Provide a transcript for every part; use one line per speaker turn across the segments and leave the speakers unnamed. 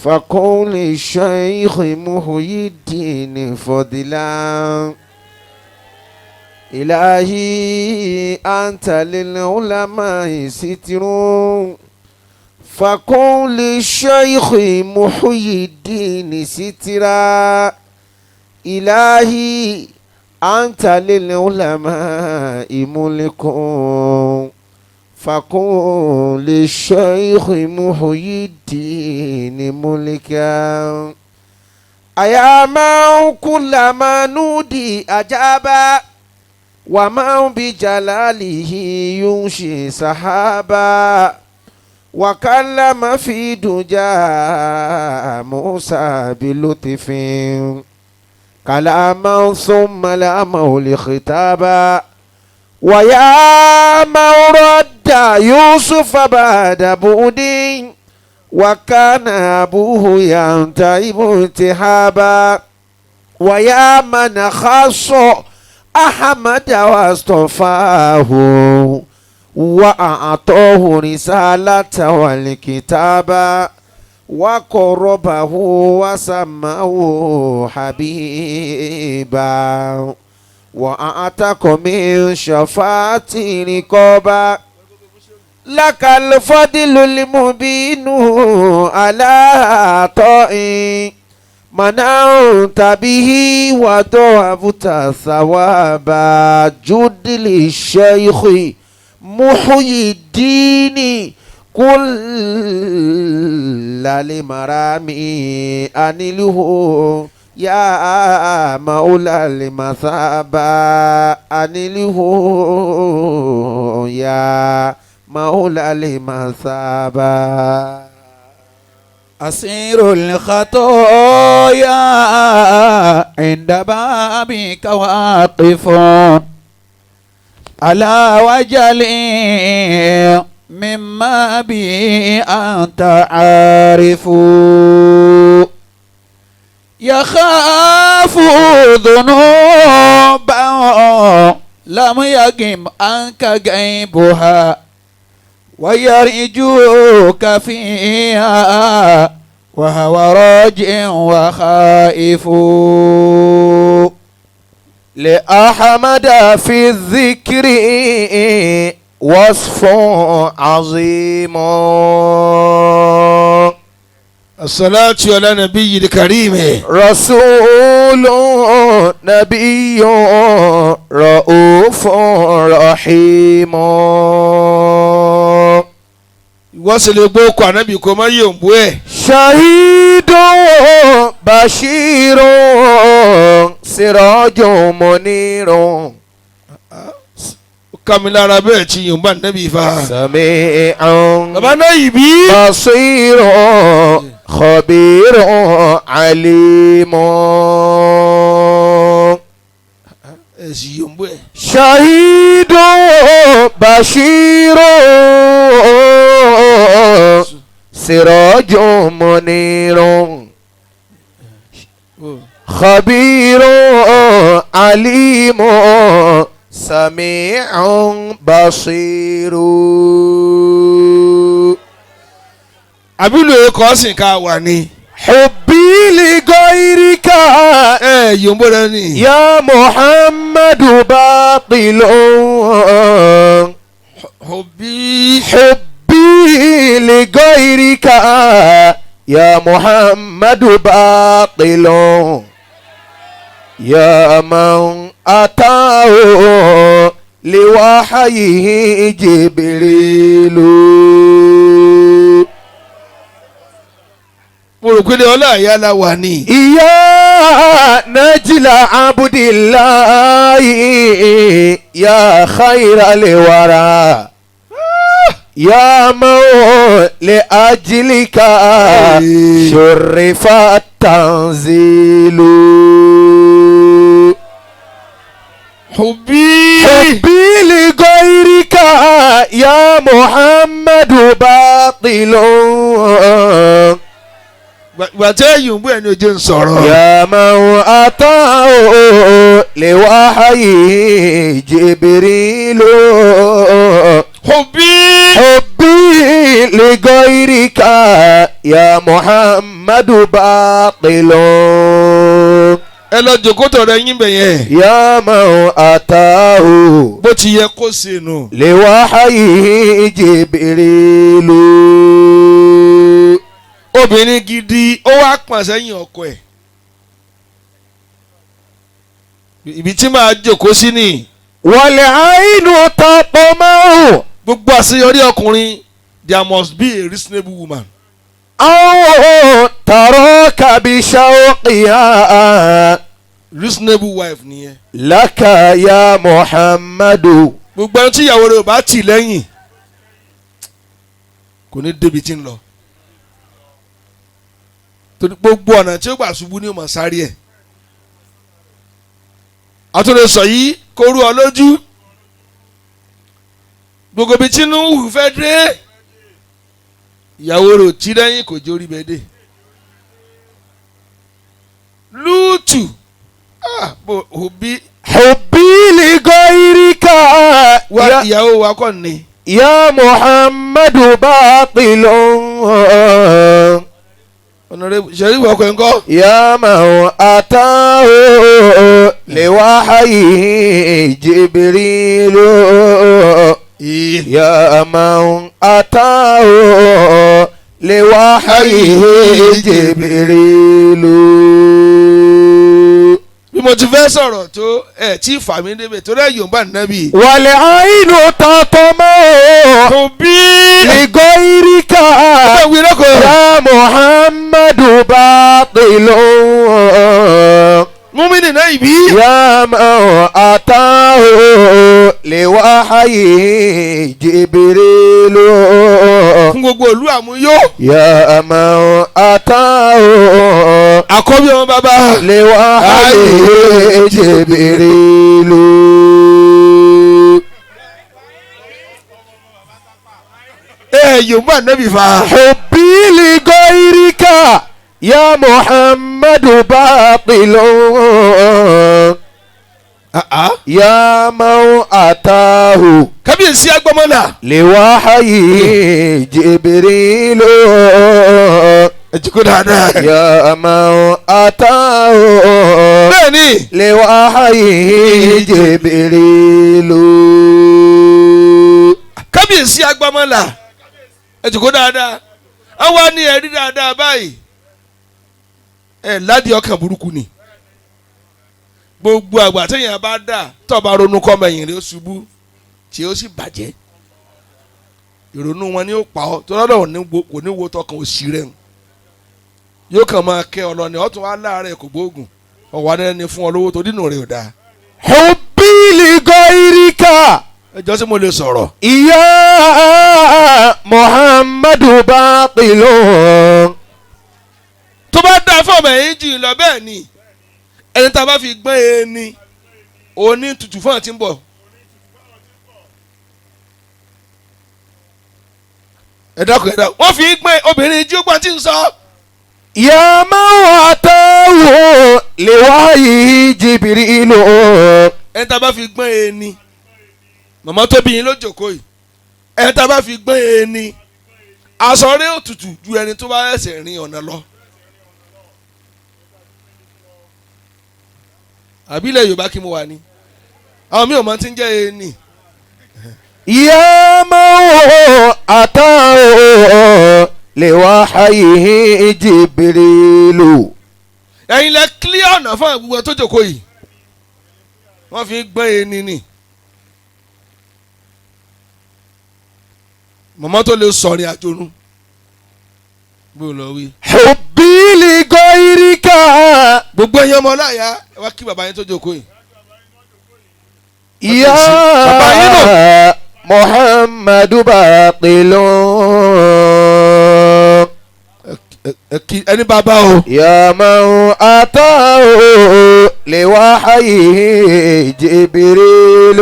فقول الشيخ محي الدين فضلا إلهي أنت للعلماء ستر فقول الشيخ محي الدين سترا إلهي أنت للعلماء ملك فقل للشيخ محي الدين ملكا أيا من كلما نودي أجابا ومن بجلاله ينشي سحابا وكلم في دجى موسى بلطف كلاما ثم لامه لخطابا ويا من رد يوسف بعد بعد وكان أبوه ينتهب انتهابا ويا من خص أحمد واصطفاه وأعطاه رسالة والكتابة وقربه وسماه حبيبا وأعتق من شفاعة رقابا لك الفضل المبين على عطائي منعت به وضعفت ثوابا جد للشيخ محي الدين كل المرامي أنله يا مولى المثابة أنله يا مولى المثابة
أسير الخطايا عند بابك واقف على وجل مما بي أنت عارف يخاف ذنوبا لم يقم عنك غيبها ويرجوك فيها وهو راجع وخائف
لأحمد في الذكر وصف عظيم
الصلاة على نبي الكريم
رسول نبي رؤوف رحيم
Ìwọ sì lè gbọ́ ọkọ̀ ànábì kò má yòǹbó ẹ̀.
شهيد بشير سراج منير
Ó ká mi lára bẹ́ẹ̀ tí yòǹbó ànábì fa.
سميع
Bàbá náà yìí bí.
بصير خبير عليم
Ẹ sì yòǹbó ẹ̀.
شهيد بشير سراج منير خبير عليم سميع بصير
Àbílò ẹ̀kọ́ sì ká wà ní.
حبي لغيرك
Ẹ yòǹbó rẹ ni.
يا محمد باطل
Òbí.
حبي لغيرك يا محمد باطل يا من أتاه لوحيه جبريل
Mo rò pé ní ọlá ìyá la wà ní.
يا نجل عبد الله يا خير الورى يا مو لأجلك شرف التنزيل
Òbí.
حبي لغيرك يا محمد باطل
Ìgbà tí ẹ yòǹbó ẹ̀ ní ojú ń sọ̀rọ̀.
يا من أتاه لوحيه جبريل
Òbí.
حبي لغيرك يا محمد باطل.
Ẹ lọ jòkó tọ̀rọ̀ ẹyin bẹ̀ yẹn.
يا من أتاه
Bó ti yẹ kó ṣe nù.
لوحيه جبريل.
Obìnrin gidi ó wá pọ̀n sẹ́yìn ọkọ ẹ̀. Ibi tí màá jòkó sí ni.
والعين تطمع
Gbogbo àṣeyọrí ọkùnrin, there must be a reasonable woman.
أو تراك بشوقها.
Reasonable wife nìyẹn.
لك يا محمد.
Gbogbo ẹni tí ìyàwó rẹ̀ ò bá tì lẹ́yìn kò ní débi tí ń lọ. Torí gbogbo ọ̀nà tí ó gbà ṣubú ní ó máa sáré ẹ̀. Àtúndì sọ yìí kó rú ọ lójú. Gbogbo ibi tí Nuhu fẹ́ dé, ìyàwó rẹ̀ ò tí lẹ́yìn, kò jórí bẹ́ẹ̀ dé. Lúùtù bó òbí
حبي لغيرك
wa
يا,
ìyàwó wa kọ́ ni.
يا محمد باطل.
Ọ̀nàrẹ́bù ṣẹ̀rí ìwà ọkọ̀ ẹ̀ ń kọ́.
يا من أتاه لوحيه جبريل. يا من أتاه لوحيه جبريل.
Bí mo ti fẹ́ sọ̀rọ̀ tó ẹ̀ tí fà mí débẹ̀ torí ẹ̀ yóò bá nàbì.
والعين تطمع
Kò bí.
لغيرك
Ẹ wí lọ́kọ̀.
يا محمد باطل.
Múmínì náà ìbí.
يا من أتاه لوحيه جبريل.
Fún gbogbo ìlú àmúyó.
يا من أتاه
Àkọ́bí ọmọ bàbá.
لوحيه جبريل.
Ẹ yóò bá nàbì fa.
حبي لغيرك يا محمد باطل. يا من أتاه
Kábíyèsí agbọ́mọ́là.
لوحيه جبريل.
Ẹ jùkú dáadáa.
يا من أتاه
Bẹ́ẹ̀ni.
لوحيه جبريل.
Kábíyèsí agbọ́mọ́là. Ẹ jùkú dáadáa. Àwa ni ẹ̀rí dáadáa báyìí. Ẹ ládìí ọkàn burúkú ni. Gbogbo àgbà téèyàn bá dà tó bá ronú kọ́ ọmọ ẹ̀yìn rẹ̀ ó ṣubú tí ó sì bàjẹ́. Ìrònú wọn ni ó pa ọ́ tó lọ́dọ̀ kò ní wo tọkàn òsì rẹ̀ ń. Yóò kàn máa kẹ́ ọ lọ ni ọ̀tún wá láàárẹ̀ kò gbóògùn ọ̀wá ní fún ọ lówó torí nù rẹ̀ ò dáa.
حبي لغيرك
Ẹ jọ́ sí mo lè sọ̀rọ̀.
يا محمد باطل.
Tó bá dáa fún ọmọ ẹ̀yìn jù lọ bẹ́ẹ̀ ni ẹni tá a bá fi gbọ́n e ni òní tutù fún àti ń bọ̀. Ẹ dákun, ẹ dákun, wọ́n fi gbọ́n obìnrin jí ó gbọ́n tí ń sọ.
يا من أتاه لوحيه جبريل.
Ẹni tá a bá fi gbọ́n e ni màmá tó bí yín ló jókòó yìí, ẹni tá a bá fi gbọ́n e ni aṣọ rẹ̀ òtútù ju ẹni tó bá ẹsẹ̀ rin ọ̀nà lọ. Àbílẹ̀ Yorùbá kí mo wà ní àwọn mi ò mọ tí ń jẹ́ e ni.
يا من أتاه لوحيه جبريل.
Ẹ̀yin lẹ clear ọ̀nà fún àwọn gbogbo tó jókòó yìí, wọ́n fi gbọ́n ẹni ni. Màmá tó lè sọ̀rìn àjò nu bó lọ wí.
حبي لغيرك
Gbogbo ẹ̀yin ọmọ ọláyà, ẹ wá kí bàbá yín tó jókòó yìí.
يا
Bàbá yín nù.
محمد باطل.
Ẹ kí ẹni bàbá o.
يا من أتاه لوحيه جبريل.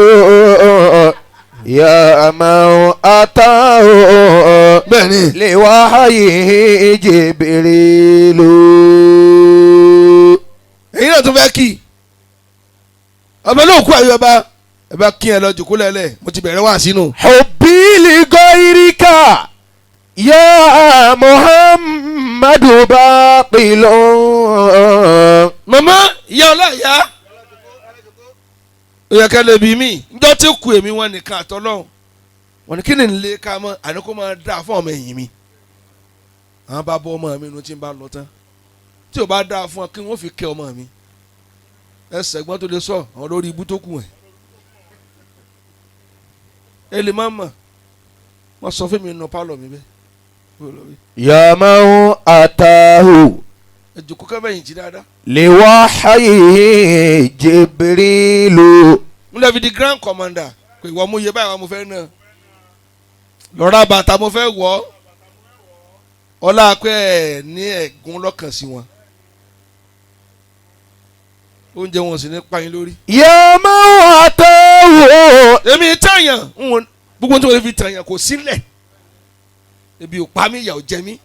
يا من أتاه
Bẹ́ẹ̀ni.
لوحيه جبريل.
Èyí náà tún fẹ́ kí ọmọ olóòkú àyè ọba ẹ bá kí ẹ lọ jòkó lẹ́lẹ̀, mo ti bẹ̀rẹ̀ wá sínú.
حبي لغيرك يا محمد باطل.
Màmá ìyá ọláìyá ó yẹ ká lè bí mi njọ́ tí ó ku èmi wọn nìkan àtọ́lọ́hún wọn ni kí ni n lè ká mọ́ àní kó máa dáa fún ọmọ ẹ̀yìn mi àwọn bá bọ́ ọmọ mi inú tí ń bá lọ tán tí ò bá dáa fún ọ kí wọ́n fi kẹ́ ọmọ mi ẹ sẹ̀gbọ́n tó lè sọ àwọn lórí ibú tó kù ẹ̀ ẹ lè má mọ̀ wọ́n sọ fún mi nù pálọ̀ mi bẹ́ẹ̀.
يا من أتاه
Ẹ jòkó kẹ́fẹ̀yìn jí dáadáa.
لوحيه جبريل.
N lè fi di grand commander pé ìwọ mú iye báyìí wá mo fẹ́ náà lọ́ra bàtà mo fẹ́ wọ̀ ọ́ ọlá pé ẹ̀ ní ẹ̀gún lọ́kàn sí wọn oúnjẹ wọn sì ní pa yín lórí.
يا من أتاه
Èmi tẹ̀yàn ń wọn gbogbo tí wọ́n fi tẹ̀yàn kò sílẹ̀ ebi ò pa mí ìyà ò jẹ mí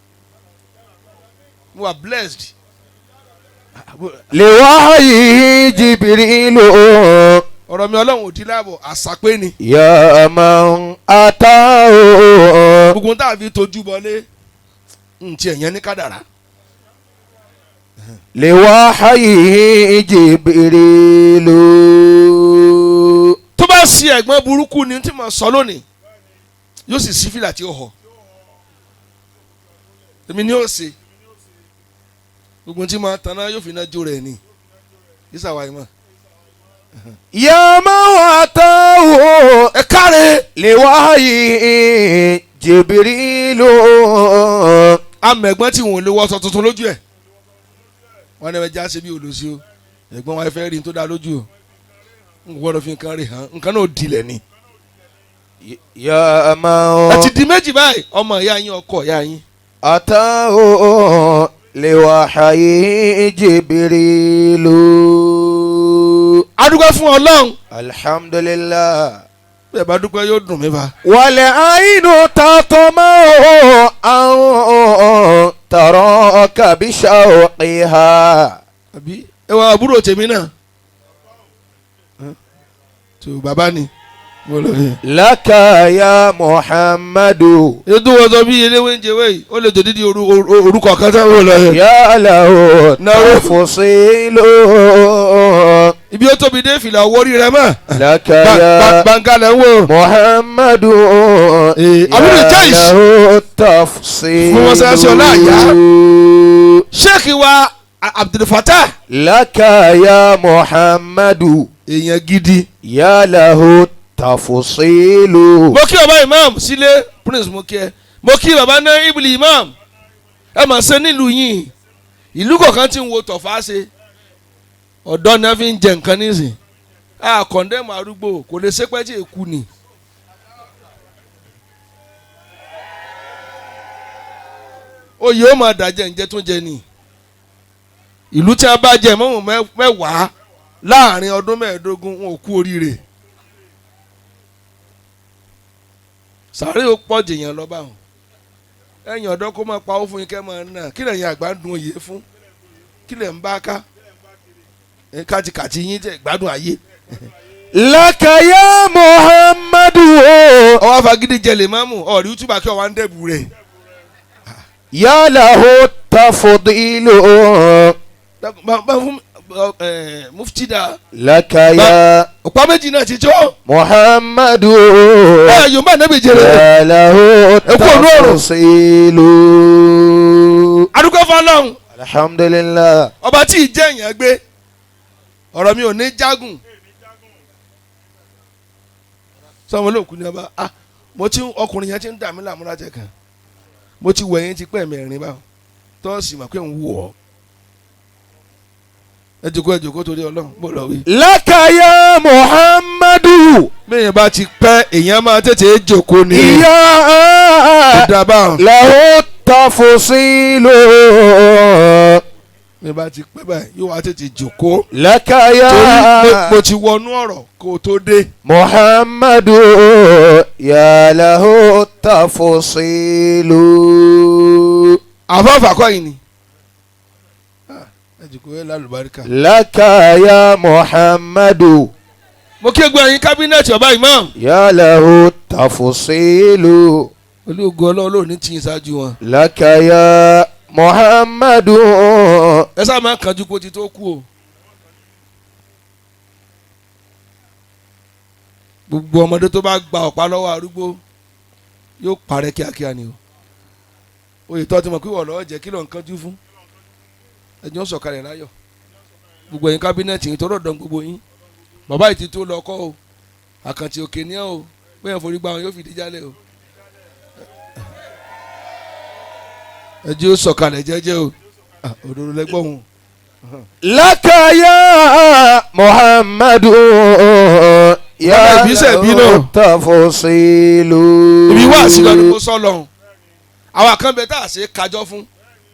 mo wà blessed.
لوحيه جبريل.
Ọ̀rọ̀ mi ọlọ́run ò dín láàbọ̀ àṣàpé ni
يا من أتاه
gbogbo tá a fi tojú bọlé ntí ẹ̀yẹn ní kádàrá.
لوحيه جبريل.
Tó bá sí ẹ̀gbọ́n burúkú ni tí mo sọ lónìí yóò sì sí fìlà tí ó họ èmi ni ó ṣe gbogbo tí mo tanná yóò fi iná jó rẹ̀ ni ìsàwáyé mọ̀.
يا من أتاه
Ẹ káre
لوحيه جبريل.
Amẹ̀gbọ́n tí wọn ò lè wọṣọ tuntun lójú ẹ̀ wọn ní ẹja ṣe bí olùsí o ẹ̀gbọ́n wa fẹ́ rí n tó dáa lójú o n kò gbọ́dọ̀ fi nǹkan rí hàn nǹkan náà dilẹ̀ ni.
يا من
Ẹ ti di méjì báyìí ọmọ ìyá yín ọkọ ìyá yín.
أتاه لوحيه جبريل.
Adúgbò fún Ọlọ́run.
الحمد لله.
Bẹ́ẹ̀ bá dúpẹ́ yóò dùn mí fa.
والعين تطمع أن تراك بشوقها.
Àbí ẹ wá àbúrò tèmi náà tó bàbá ni mo lọ fi.
لك يا محمد.
Ètò wọn sọ bí eléwé ń jẹwé yìí ó lè tó dídí orúkọ kan tó wọ́n lọ yẹn.
يا له تفصيل.
Ibi ó tóbi dé fìlà owó rí rẹ mọ́.
لك يا
Gbàngàn ń wò.
محمد.
Àbúrò
يا
Jais.
له التفصيل.
Fún mọ́sálásí ọlá àyà. Sheikh wa Abdulfatah.
لك يا محمد.
Èèyàn gidi.
يا له التفصيل.
Mo kí baba imam sílé prince mo kí ẹ mo kí baba náà ibùlí imam ẹ mà ṣe nílùú yìí ìlú kọ̀ọ̀kan tí ń wo tọ̀fà ṣe ọ̀dọ́ ni wọ́n fi ń jẹ nǹkan nísìn a kọ̀ndẹ́mù arúgbó kò lè ṣépẹ́ tí èkú ni. Oyè ó máa dàjẹ́ ǹjẹ́ tó jẹ ni ìlú tí a bá jẹ mọ́mù 10 láàrin ọdún 15 wọn ò kú oríire sàárè ó pọ̀ jèèyàn lọ báwọn ẹ̀yìn ọ̀dọ́ kó máa pa owó fún yín kẹ́ máa nà kí lẹ̀yin àgbà ń dun òye fún kí lẹ̀ ń bá ká ẹ̀ kàtìkàtì yín tẹ̀ gbádùn ayé.
لك يا محمد.
Ọwọ́ afagídí jẹ lè máàmù ọ̀rí túbà kí ọwọ́ ń dẹ̀bù rẹ̀.
يا له التفضيل.
Bá fún ẹ mufti da
لك يا
ọ̀pá méjì náà ti jọ́
محمد.
Ẹ yóò bá nẹ́bí jẹrẹ.
يا له
Ẹ kú ònú ọ̀rọ̀.
التفصيل.
Adúgbò fọlọ́hún
الحمد لله.
Ọba tí ì jẹ́ èèyàn gbé ọ̀rọ̀ mi ò ní jágùn sọmọ olóòkú ni ọba ah mo ti ọkùnrin yẹn ti ń dà mí láàmú láti ẹ̀kan mo ti wẹ̀ yín ti pẹ́ mẹ́rin báwọn tọ́ọ̀sì mà pé ń wù ọ́ ẹ jòkó ẹ jòkó torí Ọlọ́run bó lọ wí.
لك يا محمد.
Bẹ́ẹ̀ bá ti pẹ́ èèyàn máa tètè jòkó ni
يا
ó dá báwọn.
له التفصيل.
Bẹ́ẹ̀ bá ti pẹ́ báyìí yóò wá tètè jòkó
لك
torí
يا
mo ti wọnú ọ̀rọ̀ kó o tó dé.
محمد يا له التفصيل.
Àfáàfà kọ́ yìí ni. Ẹ jòkó ẹ lálùbáríkà.
لك يا محمد.
Mo kí gbogbo ẹ̀yin kábínẹ̀tì ọba imam.
يا له التفصيل.
Olóògùn ọlọ́run ní tìyín ṣáájú wọn.
لك يا محمد
Ẹ sáà máa kánjú kó ti tó kú o. Gbogbo ọmọdé tó bá gba ọ̀pá lọ́wọ́ arúgbó yóò parẹ́ kíákíá ni o. Oyè tó ti mọ̀ pé wọ́n lọ́ọ́ jẹ́ kí ló ń kánjú fún. Ẹ̀jẹ̀ ń sọ̀kalẹ̀ láyọ̀. Gbogbo ẹ̀yin kábínẹ̀tì yìí tọ́rọ̀ dán gbogbo yín. Bàbá yìí ti tó lọ kọ́ o. Àkàntì òkè ní ọ́ o. Bóyá forí gba wọn yóò fìdí jálẹ̀ o. Ẹ̀jẹ̀ ó sọ̀kalẹ̀ jẹ́jẹ́ o. Òdodo lẹ́gbọ̀n wọn.
لك يا محمد يا
Bàbá ìbísẹ̀ bí náà.
التفصيل
Ibi wá sí lọ́dún kó sọ́ lọ́hùn. Àwọn kan bẹ tá a ṣe kájọ́ fún.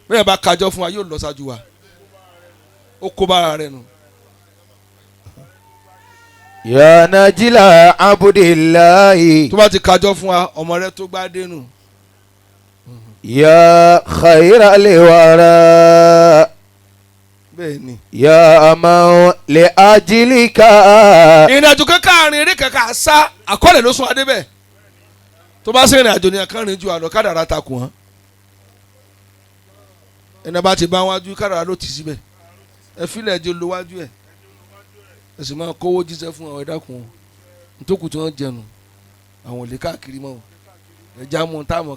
Bẹ́ẹ̀ bá kájọ́ fún wa yóò lọ ṣáájú wa. Ó kó bára rẹ̀ nù.
يا نجل عبد الله
Tó bá ti kájọ́ fún wa ọmọ rẹ tó gbá dénú.
يا خير الورى
Bẹ́ẹ̀ ni.
يا من لأجلك
Ìrìn àjò kankan àárín eré kankan sá àkọọ́lẹ̀ ló sún adé bẹ́ẹ̀. Tó bá sí ìrìn àjò ni àkànrin ju àlọ́ kádàrá takùn hàn. Ẹni bá ti bá wájú kádàrá ló ti síbẹ̀. Ẹ fílẹ̀ ẹjọ́ lo wájú ẹ̀. Ẹ sì máa kówó jíṣẹ́ fún àwọn ẹ̀dákun wọn. Ntókù tí wọ́n jẹnu àwọn ò lè káàkiri mọ́ o. Ẹja mú un táwọn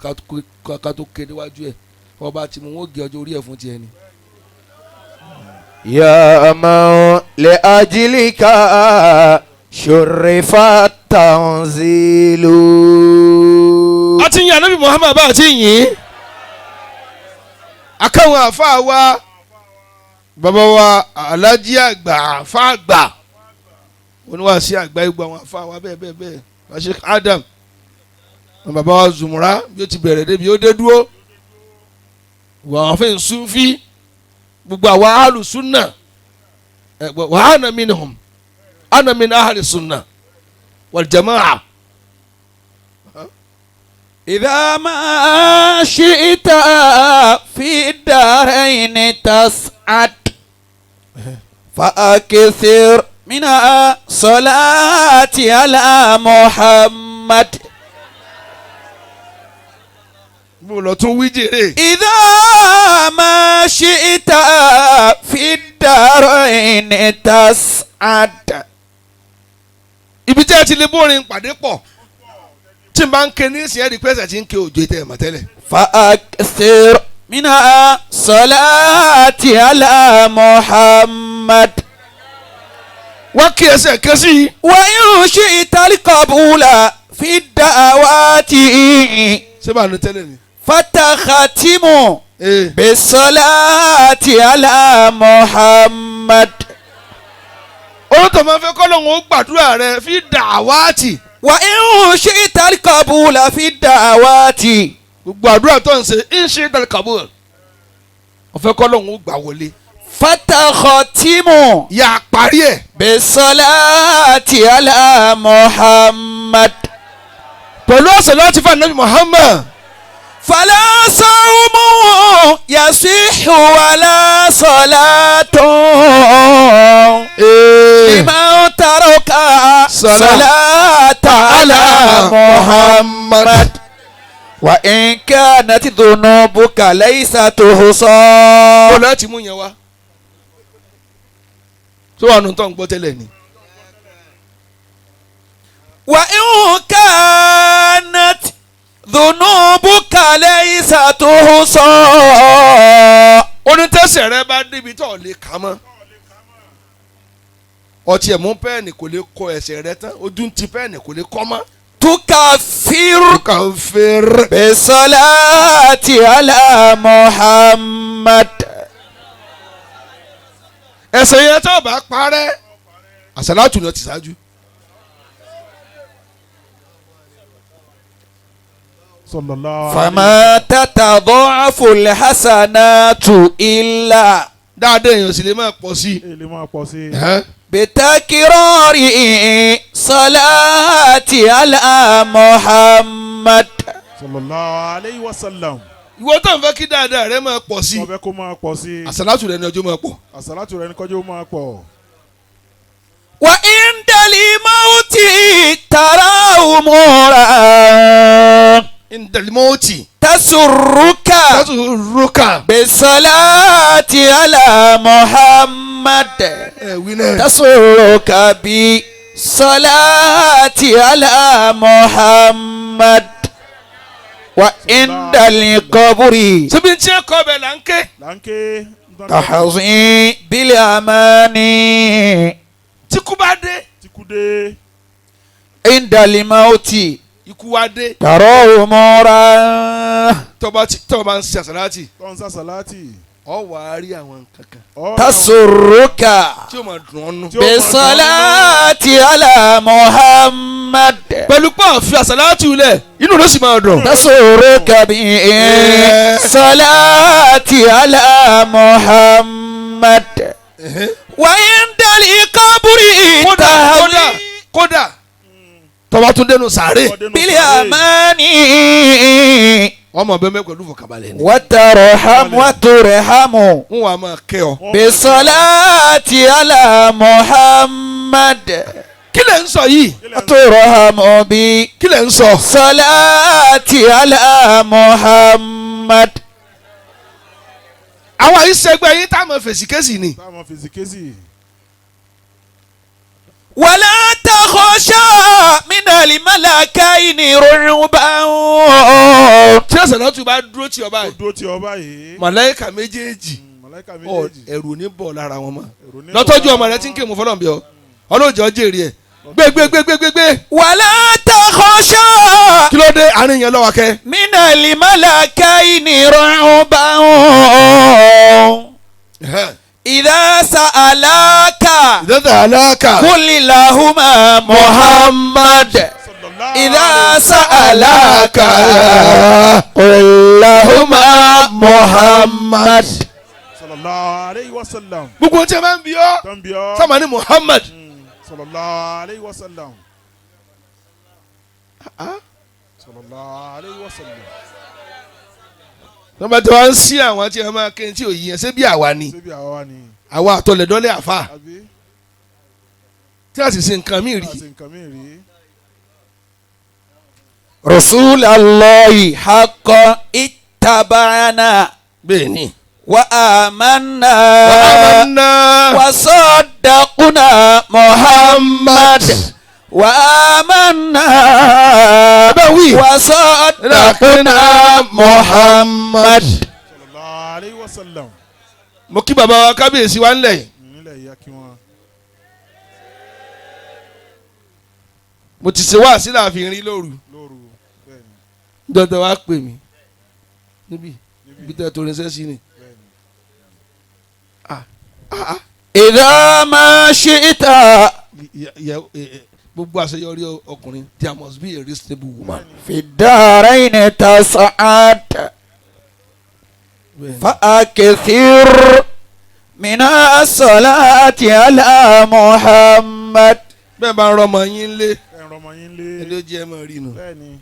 ká tó kéde wájú ẹ̀. Ọba tí mo wọ́n gé ọjọ́ orí ẹ̀ fún tiẹ̀ ni.
يا من لأجلك شرف التنزيل
A ti yin anabi Muhammad bá a ti yin akáwọn àfa wa bàbá wa alájí àgbà àfa àgbà oníwàásí àgbà igbó àwọn àfa wa bẹ́ẹ̀ bẹ́ẹ̀ bẹ́ẹ̀ wa Sheikh Adam àwọn bàbá wa Zumura bí ó ti bẹ̀rẹ̀ débi ó dé dúró wà á fẹ́ Sufi gbogbo àwa alùsùnà wà á nà minhum ana min ahli sunna wal jamaa.
إذا ما شئت في الدارين تسعد فأكثر من الصلاة على محمد
Mo lọ tún wí jèrè.
إذا ما شئت في الدارين تسعد
Ibi tí a ti lè bórin pàdé pọ̀ tí n bá ń ké ní ìsìn ẹ̀rí pẹ́sẹ̀ tí ń ké òjò tẹ̀ mọ̀ tẹ́lẹ̀.
فأكثر من الصلاة على محمد
Wá kí ẹsẹ̀ ké sí i.
وإن شئت القبول في الدعوات
Ṣé bá a nu tẹ́lẹ̀ ni.
فتختم
Ee.
بالصلاة على محمد
Olóòtú máa ń fẹ́ kọ́ lóun ó gbàdúrà rẹ fi dàwátì.
وإن شئت القبول في الدعوات
Gbogbo àdúrà tó ń ṣe ń ṣe dàlẹ́ kabul. Ọ̀fẹ́ kọ́ lóun ó gbà wọlé.
فتختم
Yà á parí ẹ̀.
بالصلاة على محمد
Pẹ̀lú ọ̀sẹ̀ láti fún Anabi Muhammad.
فلا صوم يصح ولا صلاة لمن ترك صلاة على محمد وإن كانت ذنوبك ليس تحصى
Bó láti mú yẹn wá. Tó wà nù tó ń gbọ́ tẹ́lẹ̀ ni.
وإن كانت ذنوبك ليس تحصى
Onítẹ̀sẹ̀ rẹ bá débi tó lè kà mọ́. Ọtí ẹ̀ mú pẹ́ẹ́nì kò lè kọ ẹsẹ̀ rẹ tán ojú ń ti pẹ́ẹ́nì kò lè kọ́ mọ́.
تكفر
Kà ń fẹ́rẹ̀.
بالصلاة على محمد
Ẹsẹ̀ yẹn tó bá parẹ́ àsàlátù náà ti ṣáájú.
Sallallahu alayhi.
فما تتضاعف الحسنات إلا
Dáadáa èèyàn sì lè máa pọ̀ sí i.
Èlé máa pọ̀ sí i.
Ẹ̀hẹ́n.
بتكرار صلاة على محمد
Sallallahu alayhi wa sallam.
Ìwọ tó ń fẹ́ kí dáadáa rẹ máa pọ̀ sí i.
Wọ́n fẹ́ kó máa pọ̀ sí i.
Àsàlátù rẹ ni ọjọ́ máa pọ̀.
Àsàlátù rẹ ní kọjú ó máa pọ̀.
وعند الموت ترى أمورا
Indalimoti.
تسرك
Tasuruka.
بالصلاة على محمد
Ẹ wí náà.
تسرك بالصلاة على محمد وعند القبر
Ṣebí n tí ẹ kọ́ bẹ̀ là ń ké.
Là ń ké.
تحظي بالأمان
Tí kú bá dé.
Tí kú dé.
عند الموت
Ikú wá dé.
ترى أمورا
Tọ́ba tí tọ́ba ń ṣe àsàlátì.
Tó ń sàṣàlátì.
Ọ wà á rí àwọn nǹkan kan.
تسرك
Tí o máa dùn ọ́ nù.
Tí ó máa dùn ọ́ nù.
بالصلاة على محمد
Pẹ̀lú pé àfi àsàlátì lẹ̀, inú ló sì máa dùn.
تسرك بالصلاة على محمد وعند القبر
Kódà kódà
تهوي
kódà. Tọ́ba tún dénú sàárè.
بالأمان
Ọmọ bẹ́ẹ̀ mẹ́ pẹ̀lú fọkàbalẹ̀ ni.
وترحم وترحم
Wọ́n wàá máa kẹ́ ọ.
بالصلاة على محمد
Kí lẹ̀ ń sọ yìí?
وترحم
Kí lẹ̀ ń sọ?
بالصلاة على محمد
Àwọn àyíṣẹ́gbẹ́ yín tá a máa fèsì kéṣì ni.
Táwọn fèsì kéṣì.
ولا تخشى من الملكين رعبا
Tí àsàlátù bá dúró tì ọ
Ó
báyìí.
dúró ti ọba yìí.
Màláíkà méjèèjì
Màláíkà
ọ
méjèèjì.
ẹ̀rù ò ní bọ̀ lára wọn mọ́.
Èrò ní
Lọ́tọ́jú ọmọ rẹ tí ń kéwòn fọlọ́n bí ọ. Ọlọ́jọ́ jèrè ẹ̀. Gbé gbé gbé gbé gbé gbé.
ولا تخشى
Kí ló dé àárín yẹn lọ́wọ́ kẹ́?
من الملكين رعبا إذا سألاك
Ìdẹ́tà aláàkà.
قل لهما محمد
Sallallahu
إذا سألاك قل لهما محمد
Sallallahu alayhi wa sallam.
Gbogbo ohun tí a máa ń bí ọ́.
Tó ń bí ọ́.
Sábà ní Muhammad.
Sallallahu alayhi wa sallam. Sallallahu alayhi wa sallam.
Tọ́ba tí wọ́n ń sí àwọn tí wọ́n máa kí n tí ò yí yẹn ṣé bí àwa ni.
Ṣé bí àwa ni?
Àwa àtọlẹ̀dọ́lẹ̀ àfa.
Àbí?
Tí a sì ṣe nǹkan míì rí.
Láti nǹkan mí rí.
رسول الله حقا اتبعنا
Bẹ́ẹ̀ ni.
وآمنا
Wàhámánà.
وصدقنا محمد وآمنا
Bẹ́ẹ̀ wí.
وصدقنا محمد
Sallallahu alayhi wa sallam.
Mo kí bàbá wa kábíyèsí wa ńlẹ̀ yìí.
Nílẹ̀ yìí á kí wọn.
Mo ti ṣe wáàsí láàfin rí lóru.
Lóru. Bẹ́ẹ̀ni.
Dọ́dọ̀ wa pè mí níbi ibi tẹ́ tó rinṣẹ́ sí ni.
Bẹ́ẹ̀ni.
إذا ما شئت
Gbogbo àṣeyọrí ọkùnrin there must be a reasonable woman.
في الدارين تسعد فأكثر من الصلاة على محمد
Bẹ́ẹ̀ bá ń rọmọ yín lé
Ẹ ń rọmọ yín lé.
ẹni ó jẹ́ ẹ máa rí nu
Bẹ́ẹ̀ni.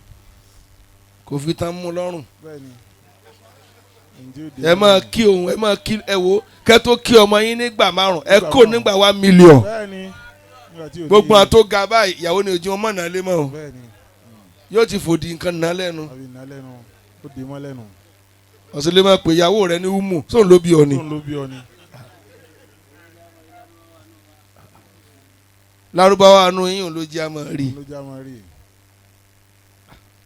kò fi tán mú lọ́rùn.
Bẹ́ẹ̀ni. Ǹjẹ́ òde
Ẹ máa kí òun ẹ máa kí ẹ wo kẹ́ tó kí ọmọ yín nígbà márùn ẹ kó nígbà 1 million.
Bẹ́ẹ̀ni. Nígbà tí òde
Gbogbo àwọn tó ga báyìí ìyàwó ni ojú wọn mọ̀ náà lé mọ́ o
Bẹ́ẹ̀ni.
yóò ti fòdì nǹkan náà lẹ́nu.
Àbí iná lẹ́nu. Ó dé mọ́ lẹ́nu.
Ọ̀sẹ̀ lè máa pè ìyàwó rẹ ní umu sóun ló bí ọ ni.
Tóun ló bí ọ ni.
Lárúbáwá àánú yín òun ló jẹ́ àmọ́ rí.
Ló já máa rí.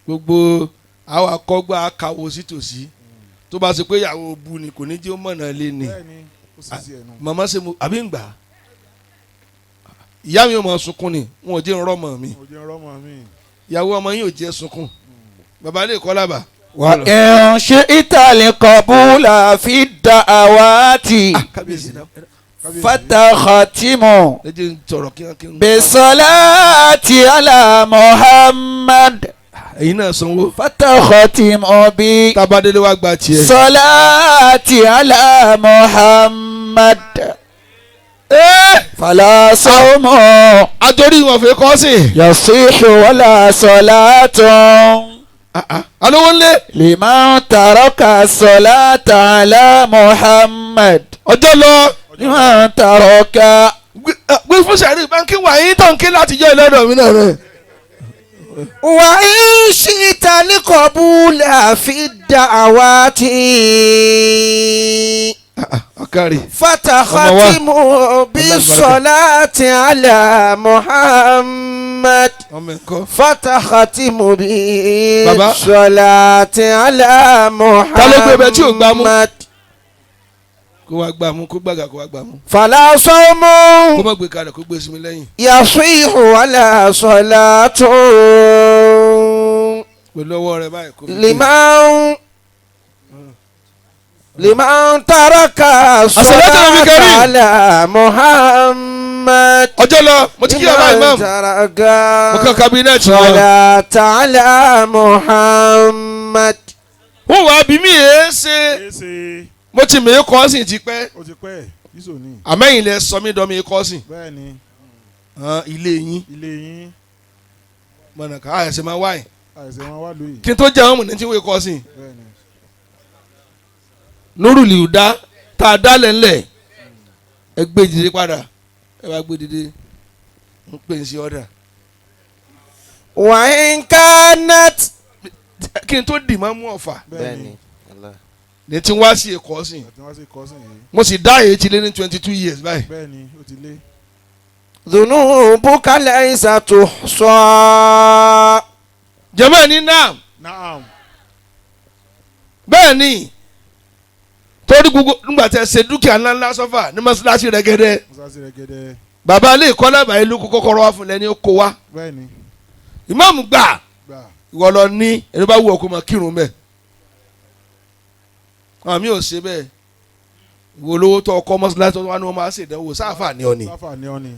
Gbogbo àwọn akọgbà akàwò sí tòsí tó bá ṣe pé ìyàwó bu ni kò ní jẹ́ ó mọ̀nà lé ni.
Bẹ́ẹ̀ni. Ó sì sí ẹnu.
Màmá ṣe mo àbí ń gbà á ìyá mi ò máa sunkún ni wọn ò jẹ́ ń rọ́mọ mi
Mo jẹ́ ń rọ́mọ mi.
ìyàwó ọmọ yín ò jẹ́ sunkún bàbá lè kọ́ lábà.
وإن شئت القبول في الدعوات
kábíyèsí náà
Kábíyèsí.
فتختم
ẹ jẹ́ ń sọ̀rọ̀ kí wọ́n kí n.
بالصلاة على محمد
ẹ̀yin náà sanwó
فتختم
tábàdélé wá gba tiẹ̀.
بالصلاة على محمد فلا صوم
àjọrí wọn fi kọ́ sí.
يصيح ولا صلاة
alówó ńlẹ̀
لمن ترك الصلاة على محمد
ọjọ́ lọ
لمن ترك
gbé fún sàrí báńkì wàyí tó ń ké láti jẹ́ ìlọ́dọ̀ mi náà rẹ̀.
وإن شئت القبول في الدعوات
Ọ̀kàrí.
فتختم بالصلاة على محمد
Ọmọ ẹ̀kọ́.
فتختم
Baba.
بالصلاة على
Ta ló gbé ibẹ̀ tí ò gbá mú?
محمد
Kó wá gbà mú, kó gbàgà kó wá gbà mú.
فلا صوم
Kó má gbé kalẹ̀ kó gbé sí mi lẹ́yìn.
يصيح ولا صلاة
Pẹ̀lú ọwọ́ rẹ̀ báyìí kó fi gbé.
لمن ترك
الصلاة على
الصلاة
الكريم.
على محمد
Ọjọ́ lọ, mo ti kí ọba
لمن
imam.
ترك
Mo kàn kábínẹ̀tì wọn.
الصلاة على محمد
Wọ́n wá bí mi èé ṣe.
Ẹ ṣe
Mo ti mèé kọ́ sí ti pẹ́.
ó ti pẹ́ yíṣò ní.
Àmẹ́yìn lẹ sọ mí dán mi kọ́ sí.
Bẹ́ẹ̀ ni
Ilé yín.
ilé yín
Mọ̀nà ká àyẹ̀sẹ̀ máa wáyé.
àìsàn wọn wá lóyè.
Kí n tó jẹ́ àwọn mọ̀nà tí wọ́n kọ́ sí.
Bẹ́ẹ̀ ni
Nurul Huda tá a dálẹ̀ ńlẹ̀ ẹ gbé dìde padà ẹ bá gbé dìde ń pè sí ọ̀dà.
وإن كانت
Kí n tó dì máa mú ọ̀fà
bẹ́ẹ̀ ni
ní tí wá sí ẹ̀kọ́ sí.
àti wọ́n sì kọ́ sí yìí.
Mo sì dá èyí ti lé ní 22 years báyìí.
Bẹ́ẹ̀ ni ó ti lé.
ذنوبك ليس تحصى
Jẹ́mọ́ ní náà
Naam.
bẹ́ẹ̀ ni torí gbogbo nígbà tí ẹ ṣe dúkìá ńláńlá sọ́fà ní mọ́ṣáláṣí rẹ́gẹ́dẹ́
Musa rẹ̀gẹ̀dẹ̀.
bàbá ilé ìkọ́lá bàyẹ̀ ló kó kọ́kọ́rọ́ wá fún lẹ́ni ó kó wá
Bẹ́ẹ̀ ni
ìmáàmù gbà
gbà.
ìwọ lọ ní ẹni bá wù ọ́ kó máa kírun bẹ́ẹ̀ àmì ò ṣe bẹ́ẹ̀ ìwọ olówó tó ọkọ mọ́ṣáláṣí tó wá ní wọ́n máa ṣèdánwò sáfà ní ọ ni
Sáfà ní ọ ni.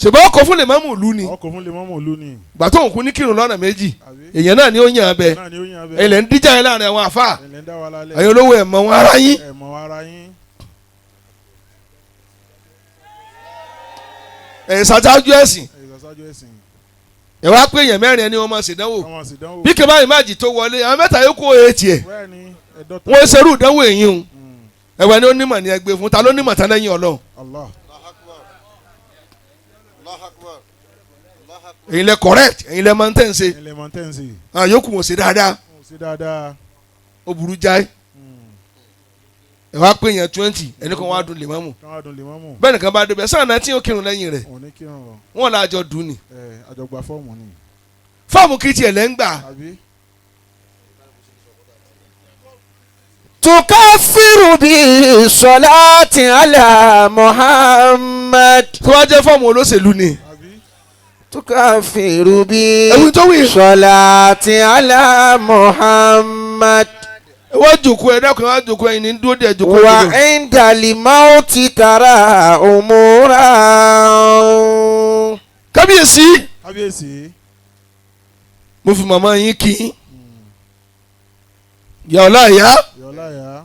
ṣùgbọ́n ọkọ̀ fún lè mọ́mù ìlú ni
Ọkọ̀ fún lè mọ́mọ́ òlu ni.
gbà tó ń kú ní kírun lọ́nà méjì
Àbí?
èèyàn náà ni ó yàn án bẹ
Náà ni ó yàn abẹ́.
ilẹ̀ ń díjà yẹn láàrin àwọn àfà
Ẹ̀lẹ́ ń dá wa lálẹ́.
ẹ̀yin olówó ẹ̀ mọ̀ wọn ara yín
Ẹ̀ mọ̀ ara yín.
ẹ̀yin ṣàṣáájú ẹ̀sìn
Ẹ̀ ìsàsájú ẹ̀sìn.
ẹ̀ wá pé èèyàn mẹ́rin ẹni wọ́n máa ṣèdánwò
Wọ́n máa ṣèdánwò.
bí kébà ìmáàjì tó wọlé àwọn mẹ́ta yóò kó etí ẹ̀
Bẹ́ẹ̀ ni ẹ̀dọ́ta.
wọ́n ṣerú ìdánwò èyí ń ẹ̀wẹ̀ ni ó nímọ̀ ní ẹgbẹ́ fún ta ló nímọ̀ tán lẹ́yìn Ọlọ́run
Allah.
ẹ̀yin lẹ correct ẹ̀yin lẹ máa ń tẹ̀ ń ṣe
Ẹ̀lẹ́ mọ̀ tẹ́ ń ṣe.
àwọn yòókù wọn ṣe dáadáa
Wọ́n ṣe dáadáa.
ó burú jáì ẹ̀ wá pé èèyàn 20 ẹni kan wá dùn lè mọ́mù
Káwọn adùn lè mọ́mù.
bẹ́ẹ̀ nìkan bá débẹ̀ sáà náà tí ó kírun lẹ́yìn rẹ̀
Òun ní kírun lọ.
wọ́n là jọ dùn ni
Ẹ̀ àjọgbà fọ́ọ̀mù ni.
fọ́ọ̀mù kìí tiẹ̀ lẹ́ ń gbà
Àbí?
تكفر بالصلاة على محمد
tó wá jẹ́ fọ́ọ̀mù olóṣèlú ni
Àbí?
تكفر
ẹ̀wù tó wí
بالصلاة على محمد
wọ́n jòkó ẹ dákun wọ́n jòkó ẹ̀yin ní dúró díẹ̀ jòkó ẹ̀
وعند الموت ترى أمورا
kábíyèsí
Kábíyèsí.
mo fi màmá yín kí yín ìyá ọlá ìyá
Yọ̀ọ́lá yá.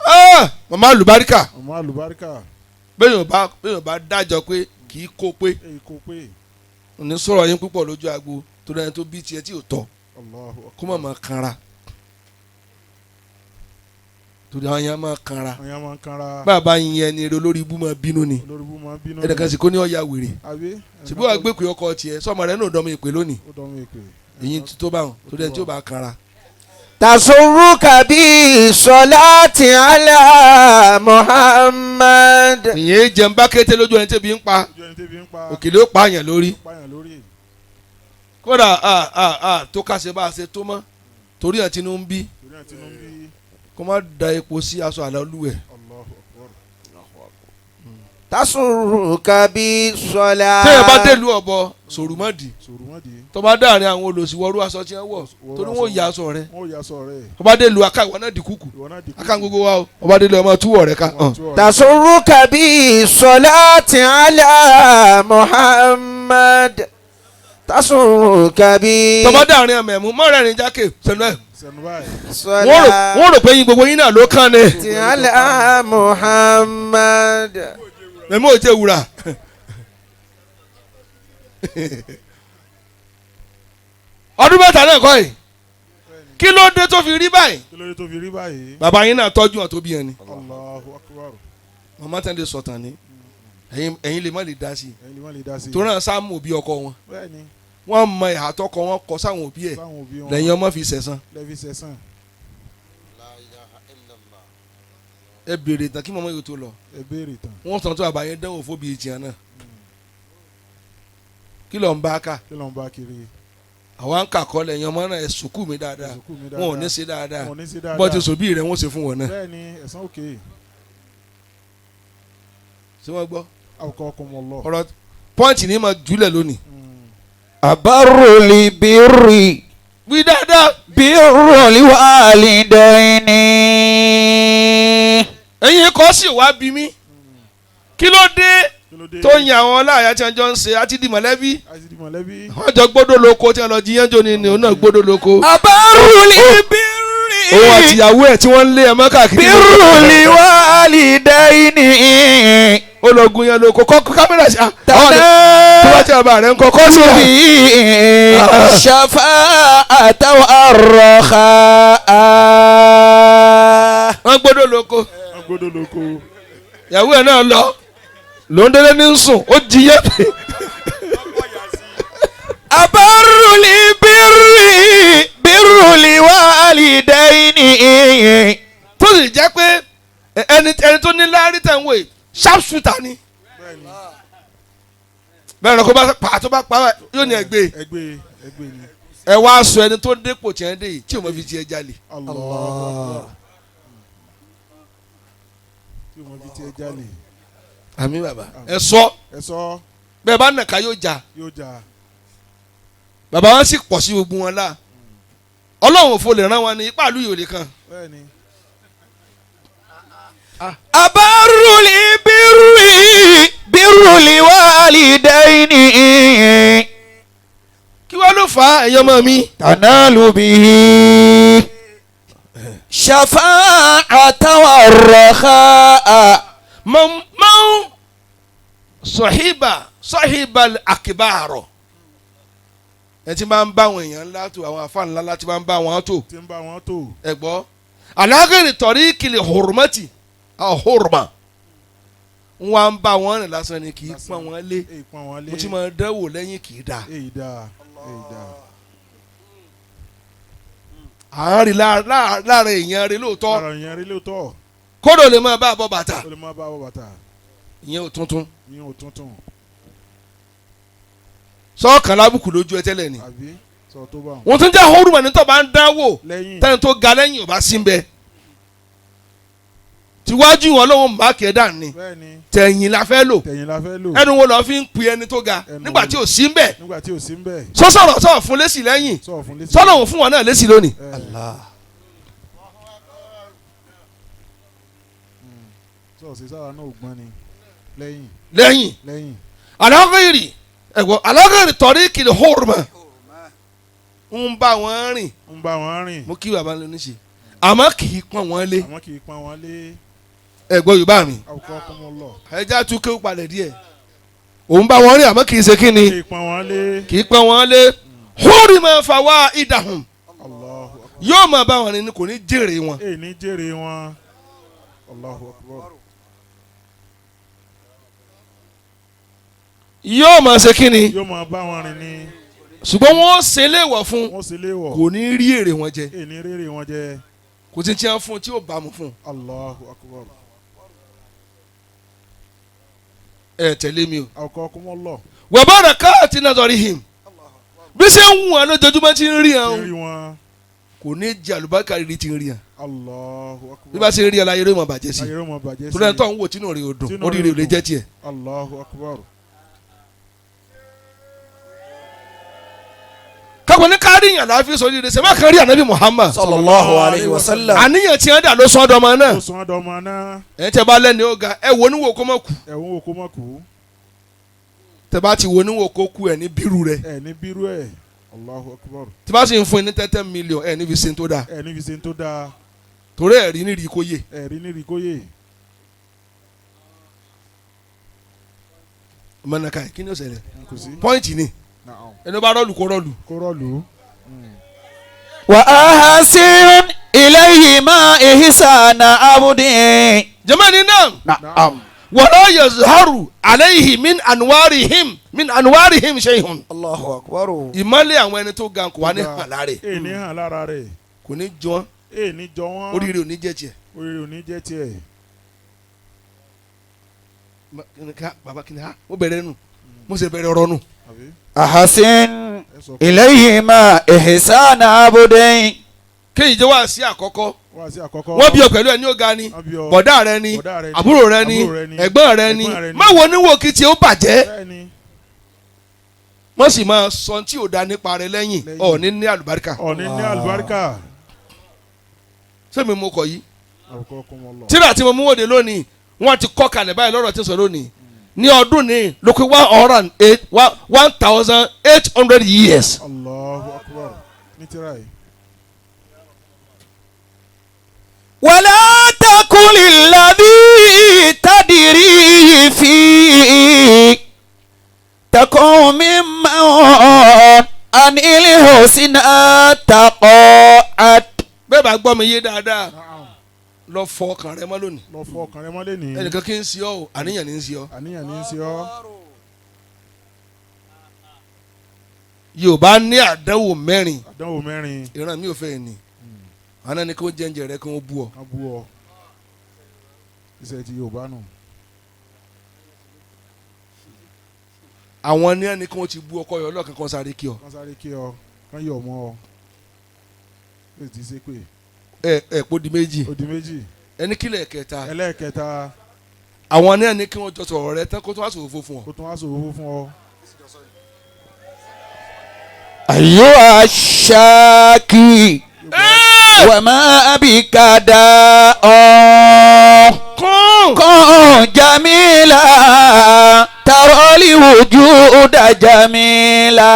ah, màmá àlùbáríkà
Ọmọ àlùbáríkà.
bẹ́ẹ̀ yóò bá bẹ́ẹ̀ yóò bá dájọ́ pé kì í kó pé
Èyí kò pé.
òní sọ̀rọ̀ yín púpọ̀ lójú agbo tó dáná tó bí tiẹ̀ tí ò tọ́
Allahu akbar.
kó má máa kanra torí àwọn yẹn máa kanra
Àwọn yẹn máa ń kanra.
bàbá yín yẹn ni eré olórí ibú máa bínú ni
Olórí ibú máa ń bínú.
ẹnìkan sì kó ní ọ̀ya wèrè
Àbí?
ṣùgbọ́n wàá gbé pé ọkọ tiẹ̀ sọmọ rẹ náà dánmọ ìpè lónìí
Ó dánwó èpè.
èyí tó bá wọn torí ẹni tí ó bá kanra.
تسرك بالصلاة على محمد
ìyẹn jẹun bá kété lójú ẹni tẹ́bi ń pa
Ojú ẹni tẹ́bi ń pa.
òkèlè ó pa àyàn lórí
Pààyàn lórí.
kódà tó kàṣe bá a ṣe tó mọ́ torí ẹ̀ tinú ń bí
Torí ẹ̀ tinú ń bí.
kó má da epo sí aṣọ àlọ́ olúwẹ̀
Allahu akbar.
تسرك بالصلاة
téèyàn bá délùú ọ̀bọ sòrùmọ́dì
Sòrò wọ́n di.
tó bá dáàrin àwọn olòṣì wọrú aṣọ tí wọ́n wọ̀ torí wọ́n ya aṣọ rẹ̀
Wọ́n ò yà sọ rẹ̀.
tó bá délùú aká ìwọ náà di kúkú
Ìwọ náà di kúkú.
aká gbogbo wa o tó bá délùú ọmọ túwọ̀ rẹ̀ ká
Wọ́n tú ọ̀rẹ́.
تسرك بالصلاة على محمد تسرك
tó bá dáàrin ọmọ ẹ̀mú mọ́ rẹ̀ rìn jákè sẹ́nu ẹ̀
Sẹ̀nu báyìí.
بالصلاة
wọ́n rò pé yín gbogbo yín náà ló kàn ní
على محمد
ẹ̀mú ò jẹ́ wúrà ọdún mẹ́ta náà kọ́ yìí kí ló dé tó fi rí báyìí
Kí ló dé tó fi rí báyìí?
bàbá yín náà tọ́jú ọ̀ tó bí yẹn ni
Allahu akbar.
màmá tẹ́ lè sọ̀tàn ni ẹ̀yin lè má lè dá sí i
Ẹ̀yin lè má lè dá sí i.
torí náà sáàmù òbí ọkọ wọn
Bẹ́ẹ̀ ni.
Wọ́n mọ ìhà tọkọ wọn kọ sáwọn òbí ẹ̀
Sáwọn òbí wọn.
lẹ́yìn ọmọ fi sẹ̀san.
Lẹ́fi sẹ̀sán.
Ẹ béèrè tán kí mọ́mọ́ yóò tó lọ.
Ẹ béèrè tán.
Wọ́n sọ tó àbáyé dánwò fóbi ìjìyàn náà. Kí ló ń bá ká?
Kí ló ń bá kiri?
Àwọn ń kàkọ́ lẹ́yìn ọmọ náà, ẹ sùkú mi dáadáa.
Sùkú mi dáadáa.
Wọn ò ní ṣe dáadáa.
Wọn ò ní ṣe dáadáa.
Bọ́ ti sòbí rẹ̀ wọ́n ṣe fún wọn náà.
Bẹ́ẹ̀ ni, ẹ̀sán òkè.
Ṣé wọ́n gbọ́?
Àwòkọ́ ọkọ̀ mọ̀ lọ.
Ọ̀rọ̀ pọ́ǹtì ní ma jùlẹ̀ lónìí.
أبر البر
Wí dáadáa.
بر الوالدين.
Ẹ̀yin kọ́ sì wá bí mi. Kí ló dé
Kí ló dé?
tó yan àwọn ọláyà tí wọ́n jọ ń ṣe àti di mọ̀lẹ́bí?
Àti di mọ̀lẹ́bí.
Wọ́n jọ gbódò lóko tí wọ́n lọ jiyàn jò ní ni òun náà gbódò lóko.
أبر البر
Òun àtìyàwó ẹ̀ tí wọ́n ń lé ẹ mọ́ káàkiri.
بر الوالدين.
Ó lọ gun yẹn lóko kọ́ kámẹ́rà sí. Tó bá ti bàbá rẹ̀ ń kọ́ kọ́ sí.
به الشفاعة والرخاء.
Wọ́n gbódò lóko.
Wọ́n gbọ́dọ̀ lóko.
Ìyàwó ẹ̀ náà lọ. Lòún délé ní sùn ó jiyàn.
أبر البر بر الوالدين.
Tó sì jẹ́ pé ẹni ẹni tó ní láárí tẹ̀ ń wò yìí, sharp shooter ni. Bẹ́ẹ̀ ni kó bá pa tó bá pa yóò ní ẹgbẹ́.
Ẹgbẹ́ ẹgbẹ́ ni.
Ẹ wá sọ ẹni tó dépò tí ẹ dé yìí tí o mọ̀ fi tiẹ̀ jalè.
Allah. Tí wọ́n fi tiẹ̀ jalè.
Àmín bàbá. Ẹ sọ
Ẹ sọ.
bẹ́ẹ̀ bá nàka yóò jà.
Yóò jà.
Bàbá wọn sì pọ̀ sí ogun wọn la. Ọlọ́run òfo lè rán wọn ní ipá àlùyò lè kan.
Bẹ́ẹ̀ ni.
أبر البر بر الوالدين.
Kí wàá ló fà á, ẹ̀yin ọmọ mi?
تنال به شفاعة والرخاء.
Mọ sọ̀híbà sọ̀híbà àkìbáàrọ̀. Ẹ ti máa ń bá àwọn èèyàn ńlá tó, àwọn àfa ńlá láti máa ń bá wọn tó.
Tí ń bá wọn tó.
Ẹ gbọ́ alágẹ̀rẹ̀ tọ̀rí kìlì hurmati hurma wọn ń bá wọn rìn lásán ni, kì í pọ́n wọn lé.
Èyí pọ́n wọn lé.
Mo ti máa dánwò lẹ́yìn, kì í dáa.
Èyí dáa. Èyí dáa.
À ń rí lára èèyàn rí lóòótọ́.
Ara yẹn rí lóòótọ́.
Kódò lè máa bá a bọ́ bàtà.
Ó lè má bá wọ bàtà.
Ìyẹn ò tuntun.
Ìyẹn ò tuntun.
Sọ́ọ̀kan lábùkù lójú ẹ tẹ́lẹ̀ ni.
Àbí sọ tó bá wọn.
Wọ́n tún jẹ́ hurma ní tó bá ń dánwò
Lẹ́yìn.
tẹ́ni tó ga lẹ́yìn ò bá sí ń bẹ tiwájú wọn lọ́wọ́ máàkì ẹ̀dá ni.
Bẹ́ẹ̀ ni.
Tẹ̀yìn la fẹ́ lò.
Tẹ̀yìn la fẹ́ lò.
Ẹnu wo lọ́ọ́ fi ń pè ẹni tó ga
Ẹnu
nígbà
wo
tí ò sí ń bẹ̀?
Nígbà tí ò sí ń bẹ̀.
Sọ́sọ̀rọ̀ sọ̀rọ̀ fún lésì lẹ́yìn.
Sọ̀rọ̀ fún lẹ́sìn.
Sọ́nà òun fún wọn náà lésì lónìí.
Allah. Sọ̀rọ̀ sí sára náà ò gbọ́n ni. Lẹ́yìn.
Lẹ́yìn.
Lẹ́yìn.
Alágẹ̀rì ẹ̀gbọ́n alágẹ̀rì tọ̀rí kìlì hórùmà ń bá wọn rìn.
Ń bá wọn rìn.
Mo kí bàbá lóní ṣe àmọ́ kì í pọ́n wọn lé.
Àwọn kì í pọ́n wọn lé.
Ẹ̀gbọ́n Yorùbá mi.
Àwùkọ́ kún wọn lọ.
Ẹja tún kéwù palẹ̀ díẹ̀. Òun bá wọn rìn àmọ́ kì í ṣe kí ni?
Kì í pọ́n wọn lé.
Kì í pọ́n wọn lé. Hórùmà fàwa ìdàhùn.
Allahu akbar.
Yóò máa bá wọn rìn ni kò ní jèrè wọn.
Èyí ní jèrè wọn. Allahu akbar.
Yóò máa ṣe kí ni?
Yóò máa bá wọn rìn ni.
Ṣùgbọ́n wọ́n ṣe léèwọ̀ fún.
Wọ́n sì léwọ̀.
Kò ní rí èrè wọn jẹ.
Èyí ní rèrè wọn jẹ.
Kò tí ń tiẹ́ fún tí yóò bá mu fún.
Allahu akbar.
Ẹ tẹ̀lé mi o.
Àwùkọ́ kún wọn lọ.
Wẹ̀bọ̀rẹ̀ káàtì náà sọ̀rí him bí ṣe ń wù wọn lójoojúmọ́ tí ń rí
Ti
hàn
rí wọn.
kò ní jẹ àlùbáríkà rírí tí ń rí hàn.
Allahu akbar.
Bí bá ṣe rí ẹ láyé rẹ̀ mọ̀ bàjẹ́ sí
Ayé rẹ̀ mọ̀ bàjẹ́ sí.
torí ẹni tó ń wò tínú rẹ̀ ò dùn,
Tínú
oríire
rẹ̀
ò lè
ò
jẹ́ tiẹ̀.
Allahu akbar.
Kápẹ́ ní káríyàn láfi sọ oríire sẹ́mi àkànrí ànábì Muhammad.
Sallallahu alayhi wa sallam.
Àníyàn tí wọ́n dà ló sọ ọ́dọ̀ ọmọ náà.
Ó sọ ọ́dọ̀ ọmọ náà.
Ẹ̀ tẹ́ bá lẹ́ni ó ga ẹ wo níwò kó mọ̀ kú.
Ẹ̀wọ̀n òkú mọ̀ kú.
Tẹ́ bá ti wo níwò kó kú ẹ̀ ní bírú rẹ̀.
Ẹ̀ ní bírú ẹ̀. Allahu akbar.
Tí bá sì ń fún ẹ ní 10 million ẹ̀ ní fi ṣe tó dáa.
Ẹ̀ ní fi ṣe tó dáa.
Torí ẹ̀ rí nírìí kó yé.
Ẹ̀ rí ní rí kóyè.
Mọ̀nàkà kí ni ó ṣẹlẹ̀?
Kò sí.
Pọ́ìntì ni.
Naam.
Ẹni bá rọ́ọ̀lù kó rọ́ọ̀lù.
Kó rọ́ọ̀lù.
وأحسن إليهما إحسان عبد.
Jẹ́mọ́ ni náà.
نعم.
Wala yazharu alayhi min anwarihim min anwarihim shay'un.
Allahu akbar.
Ìmọ́lẹ̀ àwọn ẹni tó ga kò wá ní hàn lára ẹ̀.
Èè ní hàn lára rẹ̀.
Kò ní jọ wọ́n.
Èè ní jọ wọ́n.
Oríire ò ní jẹ́ tiẹ̀.
Oríire ò ní jẹ́ tiẹ̀.
Bàbá kìnìún ha, mo bẹ̀rẹ̀ nù, mo sì bẹ̀rẹ̀ ọ̀rọ̀ nù.
Àbí?
أحسن
Ẹ sọ fún
إليهما إحسان عبدين.
Kéyìí jẹ́ wá sí àkọ́kọ́.
wá sí àkọ́kọ́.
Wọ́n bí ọ pẹ̀lú ẹni ó ga ni,
Wọ́n bí ọ.
bọ̀dá rẹ ni,
Bọ̀dá rẹ ni,
àbúrò rẹ ni,
àbúrò rẹ ni,
ẹ̀gbọ́n rẹ ni.
ẹ̀gbọ́n rẹ ni.
Má wo níwò kí tiẹ̀ ó bàjẹ́.
Bẹ́ẹ̀ni.
Wọ́n sì máa sọ tí ò da nípa rẹ lẹ́yìn.
Lẹ́yìn.
Ọ̀ọ́ni ní àlùbáríkà.
Ọ̀ní ní àlùbáríkà.
Sẹ́mi mo kọ̀ yìí?
Àbùkọ́ kún wọn lọ.
Tíra tí mo mú wòde lónìí, wọ́n ti kọ́ kalẹ̀ báyìí lọ́rọ̀ tí ń sọ lónìí ní ọdún ní ló pé 1,800 years.
Allahu akbar. Ní tíra yìí.
ولا تقل الذي تدري فيه تكن ممن عن الحسنى تقاعد.
Bẹ́ẹ̀ bá gbọ́ mi yé dáadáa, lọ fọ ọkàn rẹ mọ́ lónìí.
Lọ fọ ọkàn rẹ mọ́lẹ̀ ní.
Ẹnìkan kí n sí ọ o, àníyàn ní í sí ọ.
Àníyàn ní í ṣe ọ́.
Yorùbá ní àdánwò mẹ́rin.
Àdánwò mẹ́rin.
Ìran mi ò fẹ́ ní àná ni kí wọ́n jẹ́ǹjẹ̀ rẹ, kí wọ́n bú ọ.
Wọ́n bú ọ. Iṣẹ́ ti Yorùbá nù.
Àwọn ní ẹni kí wọ́n ti bú ọkọ yọ ọlọ́kan kan sáré kí ọ.
Kán sáré kí ọ. Kán yọ̀ mọ́ ọ. Ó sì ti ṣe pé.
Ẹ ẹ kó di méjì.
Ó di méjì.
Ẹni kílẹ̀ kẹta?
Ẹlẹ́ẹ̀kẹta.
Àwọn ní ẹni kí wọ́n jọ sọ̀rọ̀ rẹ tán, kó tó wá sòfò fún ọ.
Kó tún wá sòwò fún ọ.
أيها الشاكي وما بك داء
kún.
كن جميلا ترى الوجود جميلا.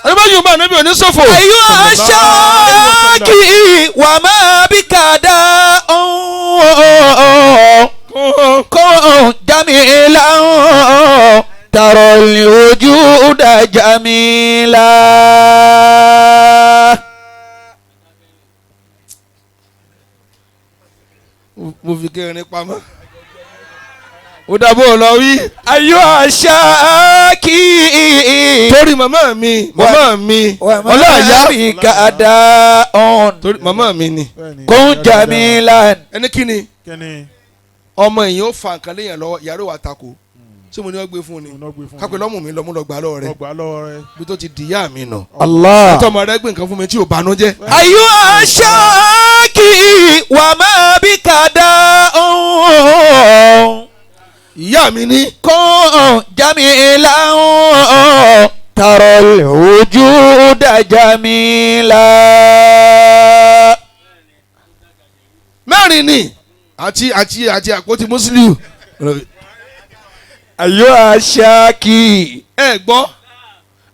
Àdébáyé Yorùbá níbi òní sọ̀fò.
أيها الشاكي وما بك داء
Kún.
كن جميلا ترى الوجود جميلا.
Mo fi kẹrin pamọ́. Ó dàbọ̀ lọ wí.
أيها الشاكي
Torí màmá mi, màmá mi,
وما
ọlọ́ọ̀yá.
بك داء
Torí màmá mi ni.
Bẹ́ẹ̀ni.
كن جميلا.
Ẹni kí ni?
Kẹ́ni.
Ọmọ èèyàn ó fa nǹkan léèyàn lọ́wọ́, ìyá rẹ̀ wà tako. Ṣé mo ní wọ́n gbé fún ni?
Òun náà gbé fún
Kápẹ́ lọ́mù mi lọ́mú lọ gbà lọ́wọ́ rẹ̀.
Ọgbà lọ́wọ́ rẹ.
Bí tó ti dìyà mi nà.
الله.
Tọmọ rẹ gbé nǹkan fún mi tí ò banújẹ́.
أيها الشاكي وما بك داء
Ìyá mi ní.
كن جميلا ترى الوجود جميلا.
Mẹ́rin ni àti àpótí Musiliu.
أيها الشاكي.
Ẹ gbọ́,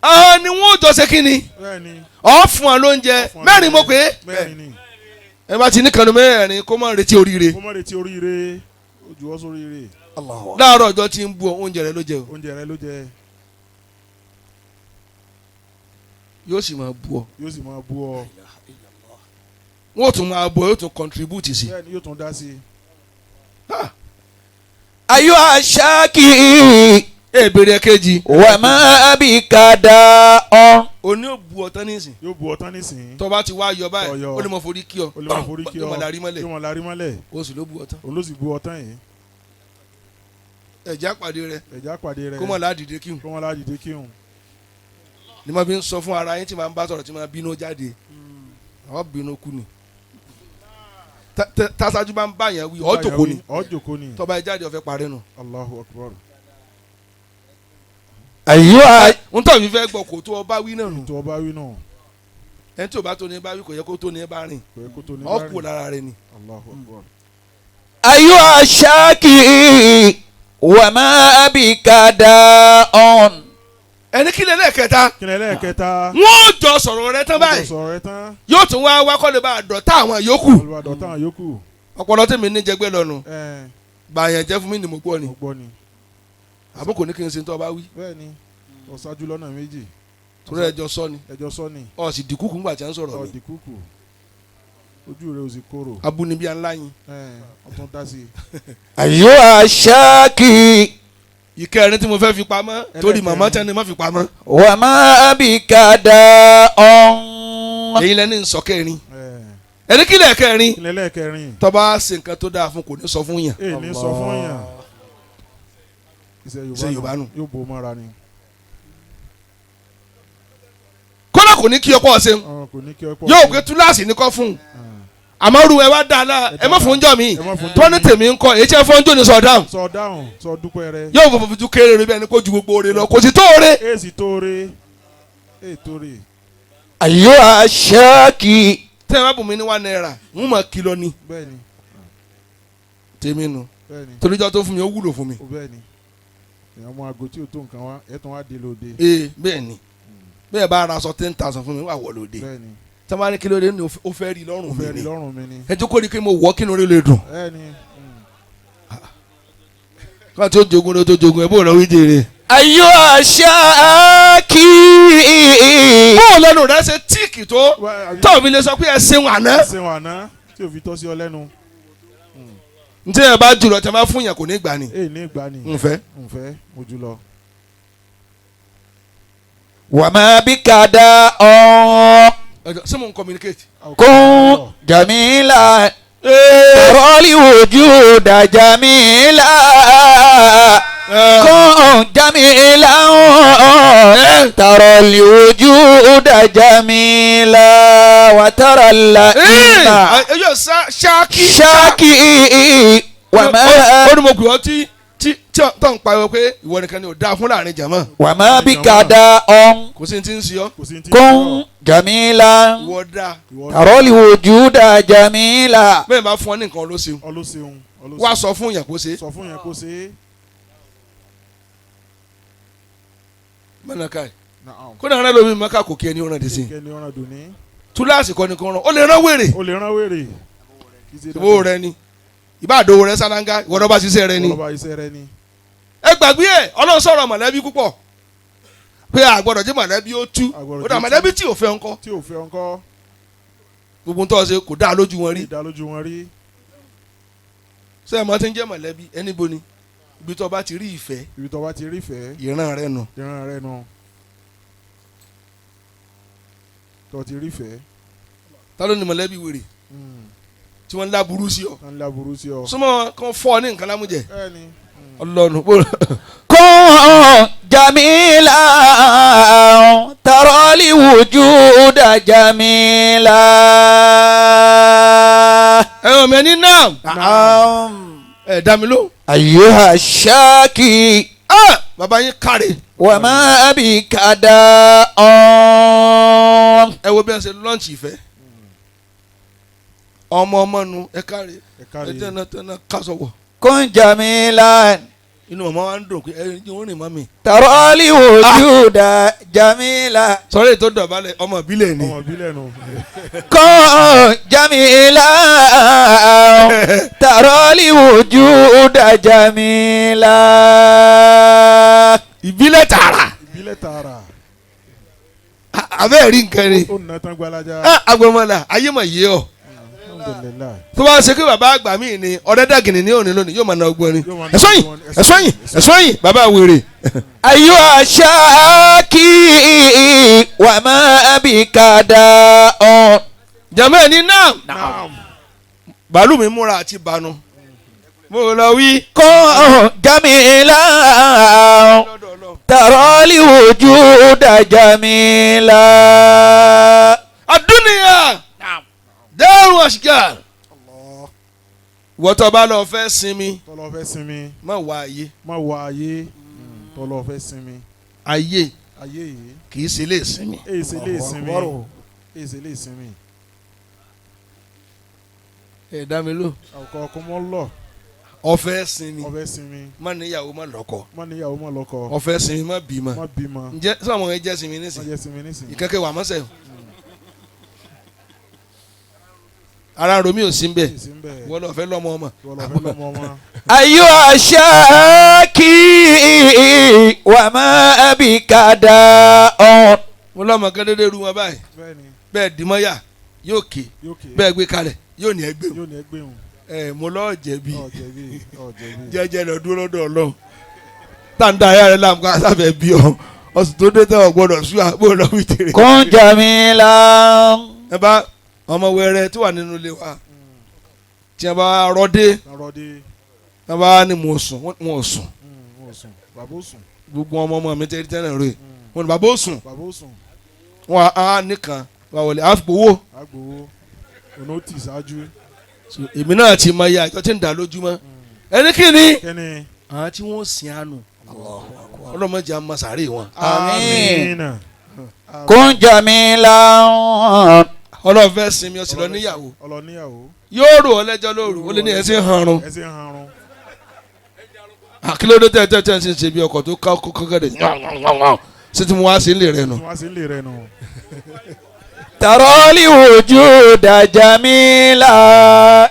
àwọn ni wọ́n jọ ṣe kí ni?
Bẹ́ẹ̀ni.
Ọ̀ fún wa lóúnjẹ.
Fún ọ
Mẹ́rin mo pé.
Mẹ́rin ni.
Ẹ bá ti ní kanu mẹ́rin, kó má retí oríire.
Kó má retí oríire. Ó ju ọ́ sóríire.
Láàárọ̀ ọjọ́ tí ń bu ọ, oúnjẹ rẹ ló jẹ o.
Oúnjẹ rẹ ló jẹ.
Yóò sì máa bu ọ.
Yóò sì máa bú ọ.
Wọ́n ò tún máa bu ọ, yóò tún contribute sí.
Bẹ́ẹ̀ni, yóò tún dá sí i.
أيها الشاكي
Ẹ bèrè kejì.
وما بك داء.
Òní ò bu ọ tán nísìn.
Yóò bu ọ tán nísìnyí.
Tó bá ti wá yọ báyìí,
Ọyọ.
ó lè mọ forí kí ọ.
Ó lè máa forí kí ọ.
Yóò máa larí mọ́lẹ̀.
Yóò máa larí mọ́lẹ̀.
O sì ló bu ọ tán.
Òun ló sì bu ọ tán yìí.
Ẹ̀jẹ̀ àpàdé rẹ.
Ẹ̀já pàdé rẹ.
Kó mọ̀ ládìde kí n.
Kó mọ̀ ládìde kírun.
Ni ma fi ń sọ fún ara yín tí ma ń bá sọ̀rọ̀ tí ma bínú jáde, àwọn bínú kú ni. Tásájú bá ń bá yẹn wí, ọ́ jòkó ni.
Ọ́ jòkó ni.
Tọ́ba ẹ jáde, ọ̀fẹ́ parí nù.
Allahu akbar.
أيها
N tọ́ mi fẹ́ gbọ́ kó tó ọba wí náà nù.
Tó ọba wí náà.
Ẹni tí ò bá tó ní bá wí, kò yẹ kó tó ní bá rìn.
Kò yẹ kó tó ní
Ọ́
bá
kú
rìn.
lára rẹ ni.
Allahu akbar.
أيها الشاكي وما بك داء.
Ẹni kílẹ̀ lẹ́ẹ̀kẹta?
Kí ni ẹlẹ́ẹ̀kẹta?
Wọ́n jọ sọ̀rọ̀ rẹ tán báyìí,
Sọ̀rọ̀ rẹ tán.
yóò tún wá wá kọ́lé bá dọ̀tá àwọn yòókù.
Olùwàdọ̀tán yòókù.
Ọpọlọ tèmi ní jẹgbẹ́ lọ́nu.
Ẹ̀.
Bàyàn jẹ́ fún mi ni mo gbọ́ ni.
Mo gbọ́ ni.
Àbó kò ní kí n ṣe tó ọba wí.
Bẹ́ẹ̀ni. Ọ̀ṣájú lọ́nà méjì.
Torí ẹjọ́ sọ ni.
Ẹjọ́ sọ ni.
Ọ sì dìkúkú ńgbà tí a ń sọ̀rọ̀ mi.
Ọ̀dìkúkù. Ojú rẹ̀ ò sì korò.
Abúnibí ńlá yín.
Ẹ̀, ọtún dá sí i.
أيها الشاكي
Ìkẹrin tí mo fẹ́ fi pamọ́ torí màmá tẹ́ni má fi pamọ́.
وما بك داء.
Èyí lẹ́ni ń sọ kẹrin.
Ẹ̀,
Ẹni kílẹ̀ kẹrin.
ilẹ̀ lẹ́ẹ̀kẹrin.
Tó bá ṣe nǹkan tó dáa fún kò ní sọ fún yàn.
Èyí ní sọ fún yàn. Iṣẹ́
Iṣẹ́ Yorùbá nù.
Yóò bò mọ́ra ni.
Kódà kò ní kí ọkọ ṣe.
Ọ̀n, kò ní kí ọ pọ̀.
Yóò pé túláàsì ní kọ́ fún un. Àmọ́ ru ẹ wá dáa náà ẹ má fún jọ mi.
Ẹ má fún jọ
Tọ́ni
mi.
tèmi ń kọ́ èyí tí ẹ fọ́n jò ní sọ dáhùn.
Sọ dáhùn, sọ dúpẹ́ rẹ.
Yóò fòfò fojú kéré rẹ bí ẹni kó ju gbogbo oore lọ kò sì tó oore.
Èsì tóore. Èè tóore.
أيها الشاكي
Tẹ́ ẹ bá bùn mí ní ₦1 ń mọ̀ kìlọ̀ ni.
Bẹ́ẹ̀ni.
Tèmi nu.
Bẹ́ẹ̀ni.
Toríjọ́ tó fún mi ó wúlò fún mi.
Ó bẹ́ẹ̀ni. Èèyàn mú aago tí ò tó nǹkan wá, ẹ̀ tún wá dé lóde.
Ee bẹ́ẹ̀ ni bẹ́ẹ̀ bá ara aṣọ 10,000 fún mi wà wọ̀ lóde.
Bẹ́ẹ̀ni.
Tí wọ́n bá ní kí ló dé ní ó fẹ́ rí
Ó
lọ́rùn
fẹ́
mi
rí
ni.
lọ́rùn mi ni.
Ẹ jókòó rí i pé mo wọ̀ kí inú rẹ̀ lè dùn.
Bẹ́ẹ̀ni.
Ká tó jogun ló tó jogun ẹ bó lọ wí jèrè.
أيها الشاكي
Bó o lẹ́nu rẹ ṣe tíìkì tó tó mi lè sọ pé ẹ ṣeun àná.
Ṣé wà ná tí ò fi tọ́ sí ọ lẹ́nu?
Ntí ẹ bá jùlọ tí a bá fún yàn kò ní gbà ni.
Èè ní ìgbà ni.
N fẹ́.
Nfẹ́ mo jùlọ.
وما بك داء.
Ẹjọ ṣé mo ń communicate.
كن جميلا ترى الوجود جميلا. كن جميلا ترى الوجود جميلا وترى اللئيم
Ẹjọ ṣáàkì.
شاكي وما
Ó ní mo pè ọ́ tí tí tí tó ń pariwo pé ìwọ nìkan ni ò dáa fún láàrin jàmọ́.
وما بك داء.
Kò sí ní ti ń ṣe ọ́.
Kò sí ní tí ń
كن جميلا
Ìwọ dáa.
Ìwọ
ترى الوجود جميلا.
Bẹ́ẹ̀ bá fún ọ ní nǹkan ló ṣeun.
ọlọ́sẹ̀un.
Wá sọ fún yàn kó ṣe.
Sọ fún yẹn kó ṣe é.
Mọ̀nà káì.
Naam.
Kódà rẹ lómi mọ́ká kò kí ẹni ó ràn dé sí.
Kí ẹni ọ̀ràn dùn ní.
Túláàsì kọ́ ni kò rán. Ó lè rán wèrè.
O lè rán wèrè. Kì í ṣe
Ìwọ rẹ ni. Ìbá àdówó rẹ sálángá ìwọ lọ́ba ṣiṣẹ́ rẹ ni.
Ọlọ́ba iṣẹ́ rẹ ni.
Ẹ gbàgbé ẹ Ọlọ́run sọ̀rọ̀ mọ̀lẹ́bí púpọ̀. Pé àgbọ̀dọ̀ jẹ́ mọ̀lẹ́bí ó tú.
Àgbọ̀dọ̀
Ó dà
jẹ́
mọ̀lẹ́bí tí ò fẹ́ ńkọ́.
Tí ò fẹ́ ọkọ́.
Gbogbo tó ṣe kò dáa lójú wọn rí.
Ìdá lójú wọn rí.
Ṣé ẹ mọ̀ tí ń jẹ́ mọ̀lẹ́bí ẹni bo ni? Ibi tó bá ti rí ìfẹ́
Ibi tó bá ti rí fẹ́.
ìran rẹ nù.
Ìran rẹ nu. Tó ti rí fẹ́.
Ta ló ní mọ̀lẹ́bí wèrè tí wọ́n ń láburú sí ọ?
Tán láburú sí ọ.
Súnmọ́ wọn kàn fọ́ ọ ní nǹkan lámújẹ.
Bẹ́ẹ̀ni.
Ọlọ́run bó
كن جميلا ترى الوجود جميلا.
ẹ̀wọ̀n mi ẹni náà
نعم.
ẹ̀ dá mi lóhùn.
أيها الشاكي
Ah! Bàbá yín káre.
وما بك داء.
Ẹ wo bí wọ́n ṣe lọ́ọ̀nì ìfẹ́. Ọmọ ọmọ nu ẹ káre.
Ẹ káre.
Ẹ tẹ́ná tẹ́ná kásọ̀wọ̀.
كن جميلا
Inú màmá wa ń dùn pé ẹ ń rìn mọ́ mi.
ترى الوجود جميلا.
Sọ̀rọ̀ ètò ìdọ̀bálẹ̀ ọmọ ìbílẹ̀ ni.
Ọmọ ìbílẹ̀ nu.
كن جميلا ترى الوجود جميلا.
Ìbílẹ̀ tààrà.
Ìbílẹ̀ tààrà.
Abẹ́ rí nǹkan ni.
Ó nà tán gbalaja.
Ah, Agbọmọlà ayé mọ̀ yé ọ.
Alhamdulillah.
Tó bá ń ṣe pé bàbá àgbà míì ni ọ̀rẹ́dàgìnì ní òní lónìí yóò máa na ọgbọ́n ni.
Yóò máa na
Ẹ̀sọ́ yìí
ọgbọ́n ni.
ẹ̀sọ́ yìí ẹ̀sọ́ yìí bàbá wèrè.
أيها الشاكي وما بك داء.
Jàmọ́ ẹ̀ ní náà.
Naam.
Bàálù mi múra àti banu. Mo lọ wí.
كن جميلا ترى الوجود جميلا.
Àdúnìyà dẹ́rù àṣìkà. Ìwọ tó bá lọ fẹ́ sinmi
Tọ́lọ́ fẹ́ sinmi.
má wá ayé.
Má wọ ayé. Tọ́lọ́ fẹ́ sinmi.
Ayé
Ayé yìí.
kì í ṣe lè sinmi.
Èyí ṣe lè sinmi. Èyí ṣe lè sinmi.
Ẹ dá mi lò.
Ọkọ̀ ọkọ̀ mọ́ lọ.
Ọfẹ́ sinmi
Ọfẹ́ sinmi.
má níyàwó má lọ́kọ.
Má níyàwó má lọ́kọ.
Ọfẹ́ sinmi má bímọ.
Má bímọ.
Ǹjẹ́ sọ̀rọ̀ ẹ jẹ́ sinmi
Má
nísìnyí?
jẹ́ sinmi nísìnyí.
Ìkẹ́kẹ́ wà mọ́sẹ̀. Ara romi ò sí ń bẹ̀.
Èyí sì ń bẹ̀.
Wọ́n lọ fẹ́ lọ́mọ ọmọ.
Ìwọ lọ fẹ́ lọ́mọ ọmọ.
أيها الشاكي وما بك داء.
Mo lọ́mọ kan dédé ru wọn báyìí.
Bẹ́ẹ̀ni.
Bẹ́ẹ̀ dìmọ́yà. Yóò ké.
Yóò ké.
Bẹ́ẹ̀ gbé kalẹ̀, yóò ní ẹgbẹ́.
Yóò ní ẹgbẹ́ òun.
Ẹ mo lọ́ọ́ jẹ̀bi.
Ọ̀ jẹ̀bi, ọ̀ jẹ̀bi.
Jẹ́jẹ́ lọ dúró lọ́dọ̀ Ọlọ́run táǹdà ayé rẹ̀ láàmú ká sáfẹ́ bí ọ ọ̀sùn tó dé tẹ́ ọ gbọ́dọ̀ sú àbò lọ́wọ́ ìtèrè.
كن جميلا.
Ẹ bá ọmọ wẹrẹ tí wà nínú ilé wa tí a bá rọdé,
Rọdé.
tí a bá ní mo sùn, wọn ò sùn.
Wọn ò sùn, bàbá ò sùn.
Gbogbo ọmọ ọmọ mi tẹ́lẹ̀ tẹ́lẹ̀ rè wọn ní bàbá ò sùn.
Bàbá ò sùn.
Wọn á nìkan wà wọlé á gbowó.
Agbowó ọ̀nà ó tì ṣáájú.
So, èmi náà ti mọ iye àjọ tí ń dà lójúmọ́ ẹni kí ni
Kẹ́ni.
àwọn tí wọ́n sìn àánú ọlọ́mọdé àmọ́ sàárè wọn.
آمين.
Amina.
كن جميلا.
Ọlọ́run fẹ́ sinmi, ó sì lọ níyàwó.
Ọlọ níyàwó.
Yóò rò ọ lẹ́jọ́ lóru, ó lé ní ẹsẹ̀ hanrun.
Ẹsẹ̀ hanrun.
Àkílódé tẹ́ tẹ́ tẹ́ ṣe ń ṣe bí ọkọ̀ tó ká kọ́kọ́ dẹ̀ ṣé tí mo wá sí ilé rẹ nù.
Tí wọ́n á sí ilé rẹ̀ nù.
ترى الوجود جميلا.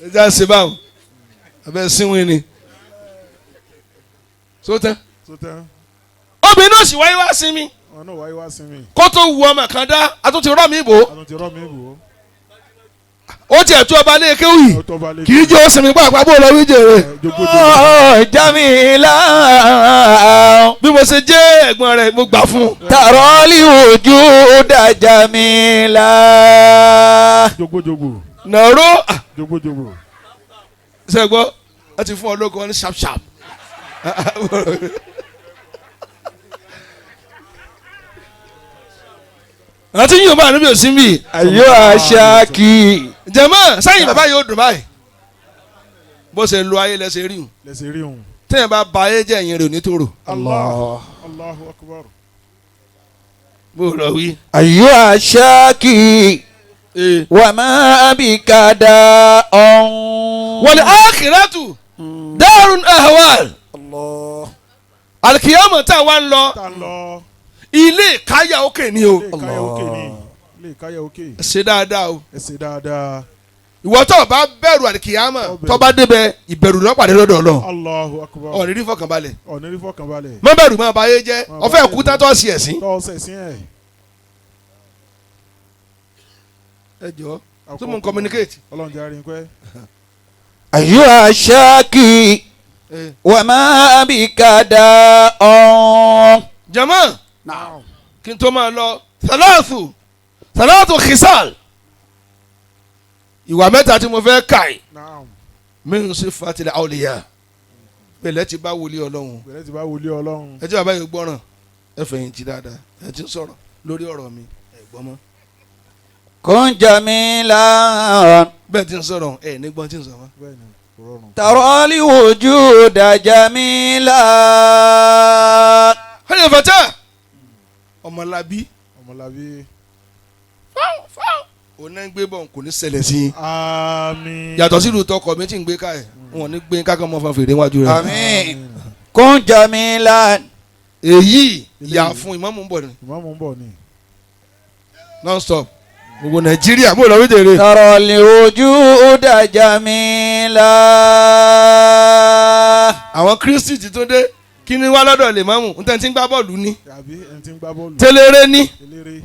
Ẹ já ṣe báwọn abẹ́ sínwín ni sótẹ́.
Tó tán.
Obìnrin náà sì wáyé wá sinmi.
Wọn náà wáyé wá sinmi.
Kó tó wu ọmọ kan dá a tún ti rọ́ mi bò.
Àtúntì ti rọ́ mi bò.
Ó tiẹ̀ tú ọba lé kéwì.
Ó tọ́ ba lé.
Kì í jẹ́ ó sinmi pàápàá bó lọ wí jèrè.
Jogojogo.
جميلا.
Bí mo ṣe jẹ́ ẹ̀gbọ́n rẹ̀, mo gbà fún un.
ترى الوجود جميلا.
Jogojogo.
Nàró.
Jogojogo.
Ṣe gbọ́ wọ́n ti fún ọ lóko wọn ní sharp sharp. Àti yìí ò bá àánú bí òsín bì.
أيها الشاكي.
Jẹ̀mọ́ sẹ́yìn bàbá yóò dùn báyìí bó ṣe lo ayé lẹ́sẹ̀ rí hùn.
Lẹ́sẹ̀ rí òun.
Téèyàn bá ba ayé jẹ́, ẹ̀yìn rẹ̀ ò ní tòrò.
Allah Allahu akbar.
Bó lọ wí.
أيها الشاكي وما بك داء.
Wal akhiratu darun ahwal. Alikiyama tá a wá ń lọ,
Tá ń lọ.
ilé ìkáyà òkè ni o.
Ilé ìkáyà òkè ni, ilé ìkáyà òkè.
Ṣe dáadáa o.
Ẹ ṣe dáadáa.
Ìwọ tó o bá bẹ̀rù alikiyama,
Tó bẹ̀rù.
tó bá débẹ̀, ìbẹ̀rù ló pàdé lọ́dọ̀ Ọlọ́run.
Allahu akbar.
Ọ̀rẹ́ rí fọkànbalẹ̀.
Ọ̀nà rí fọkànbalẹ̀.
Má bẹ̀rù, má ba ayé jẹ́.
Má ba
ọ̀fẹ́
ayé
kú
jẹ́.
tán tó sì ẹ̀sìn.
Tọ́ ọsẹ̀ sí ẹ̀.
Ẹ jọ tó mú un communicate.
Ọlọ́run jẹ́ àárín pẹ́.
أيها الشاكي وما بك داء.
Jama, kí n tó máa lọ, thalathu thalathu khisal, ìwà mẹ́ta tí mo fẹ́ kà yìí,
Naam.
min sifatil awliya, pẹ̀lẹ́ ti bá wòlíì Ọlọ́run.
Pẹ̀lẹ́ ti bá wòlíì Ọlọ́run.
Ẹ jẹ́ bàbá yìí gbọ́ràn, ẹ fẹ̀yìntì dáadáa. Ẹ ti ń sọ̀rọ̀ lórí ọ̀rọ̀ mi, ẹ gbọ́ mọ́.
كن جميلا.
Bẹ́ẹ̀ ti ń sọ̀rọ̀, ẹ ní gbọ́n ti ń sọ mọ́.
Bẹ́ẹ̀ ni, kò rọrùn.
ترى الوجود جميلا.
Hẹ́yìn fẹ́tẹ́ ọmọlábí.
Ọmọlábí.
Òun náà ń gbé bọ̀, kò ní ṣẹlẹ̀ sí i.
Àmín.
Yàtọ̀ sílùú tọkọ mi tí ń gbé ká ẹ̀, wọn ò ní gbé kákan mọ́ fan fèrè wájú rẹ̀.
آمين. كن جميلا.
Èyí ìyá fún ìmáàmù ń bọ̀ ni.
Ìmáàmù ń bọ̀ ni.
Non stop gbogbo Nàìjíríà bó lọ wí jèrè.
ترى الوجود جميلا.
Àwọn Kristi ti tó dé, kí ni wá lọ́dọ̀ lè máàmù n tẹ́ ti ń gbá bọ́ọ̀lù ní.
Àbí ẹni tí ń gbá bọ́ọ̀lù.
Tẹ́lẹ̀rẹ́ ní.
Eléré.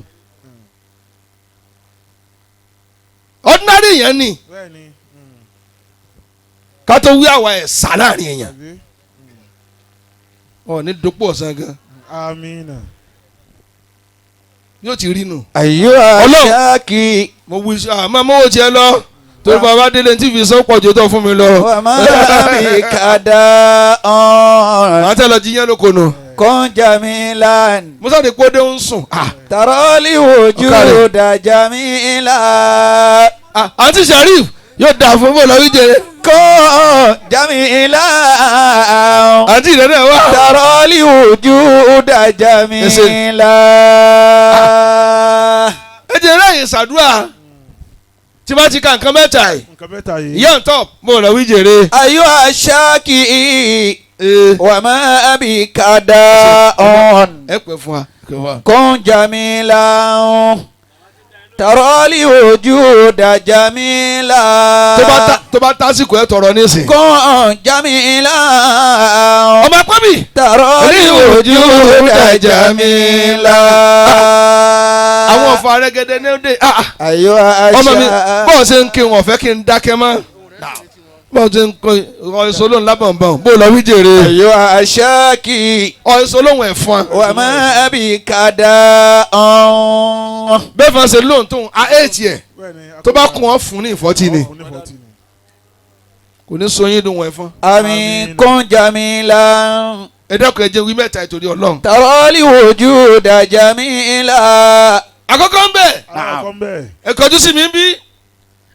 Ordinary yẹn ni.
Bẹ́ẹ̀ ni.
Ká tó wí àwa ẹ̀ sá láàrin èèyàn.
Àbí.
Ọ̀ ní dopò ọ̀sán gan.
Àmín.
Yóò ti rí nù.
أيها
Ọlọ́run.
الشاكي.
Mo wí sọ àmọ́ mọ́wó tiẹ̀ lọ torí bàbá délé tí fi sọ pọ̀ jù tó fún mi lọ.
وما بك داء.
Àwọn tẹ́ lọ jí yẹn lóko nù.
كن جميلا.
Musa de kó dé ń sùn.
ترى الوجود جميلا.
Àǹtí Sharif yóò dà fún bọ́ọ̀lù ọ̀wí jẹrẹ.
كن جميلا.
Àǹtí ìrẹ́lẹ̀ wà.
ترى الوجود جميلا.
Ẹ jẹ́ ráyè ṣàdúrà tí bá ti ka nǹkan mẹ́ta yìí.
Nǹkan mẹ́ta yìí.
Ìyá ń tọ̀ bọ́ọ̀lù ọ̀wí jẹrẹ.
أيها الشاكي وما بك داء.
Ẹ pẹ́ fún wa.
كن جميلا. ترى الوجود جميلا
tó bá tásìkò ẹ tọrọ nísìn.
كن جميلا
ọmọ ẹ̀pẹ́ mi.
ترى الوجود جميلا
àwọn ọ̀fọ̀ arẹ́gẹ́dẹ́ ní ọdẹ.
أيها
ọmọ mi bọ́ọ̀ ṣe ń kí wọn fẹ́ kí n dákẹ́ mọ́. bọ́ọ̀ ṣe ń kọ́ ọ̀ṣọ́ lóhùn lábọ̀nbọ̀n bó lọ wí jèrè.
أيها الشاكي
ọ̀ṣọ́ lóhùn ẹ̀fọn.
وما بك داء
bẹ́ẹ̀ fọ́n ṣe lóhùn tóun a éètì ẹ̀
Bẹ́ẹ̀ni,
tó bá kún ọ fún ní ìfọ́tí ni
fún ní 40 ni.
kò ní so yín dùn wọn ẹ̀fọn.
àmín kún jamila
ẹ dákun ẹ jẹ́ wí mẹ́ta ìtòrí Ọlọ́run.
ترى الوجود جميلا
àkọ́kọ́ ń bẹ̀
Alákọ̀ọ́kọ́ ń bẹ̀.
ẹ kọjú sí mi bí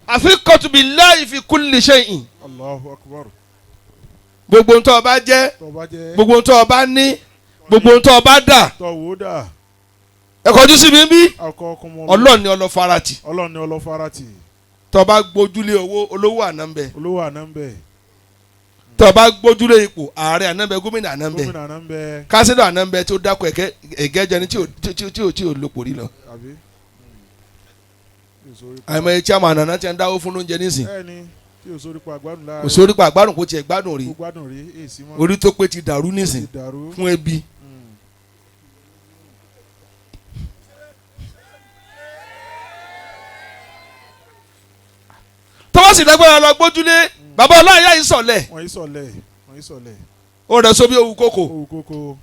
àfikọ́tù billahi fi kulli shay'in
Allahu akbar.
gbogbo ń tọ́ ọ bá jẹ́
Tó bá jẹ́
gbogbo ń tọ́ ọ bá ní gbogbo ń tọ́ ọ bá dà
tó wò ó dà.
ẹ kọjú sí mi bí
Akọ ọkọ mọ́.
Ọlọ́run ni ọlọ́farati
Ọlọ́run ni ọlọ́farati.
tọ́ ọ bá gbójúlé owó olówó àná ń bẹ
Olówó àná ń bẹ̀.
tọ́ ọ bá gbójúlé ipò ààrẹ àná ń bẹ gómìnà àná ń bẹ
Gómìnà àná ń bẹ̀.
kásídọ̀ àná ń bẹ tí ó dákọ̀ ẹ̀kẹ́ ẹ̀gẹ́jẹni tí ò tí ò lopò rí lọ.
Àbí? Tí ò sórí pa.
àìmọye chairman àná ti ń dáwó fún lóúnjẹ nísìn
Bẹ́ẹ̀ni tí ò sórí pa àgbádùn láàrin.
kò sórí pa àgbádùn kò tiẹ̀ gbádùn rí
Kò gbádùn rí èsì mọ́.
orí tó pé ti dàrú nísìn
Ti dàrú.
fún ebi. Tọ́wọ́ sì lágbára lọ gbójúlé bàbá ọláìyá yìí sọ̀lẹ̀
Wọ́n yìí sọ̀lẹ̀. Wọ́n yìí sọ̀lẹ̀.
ó rẹ̀ sóbi owó kókò
Owó kókó.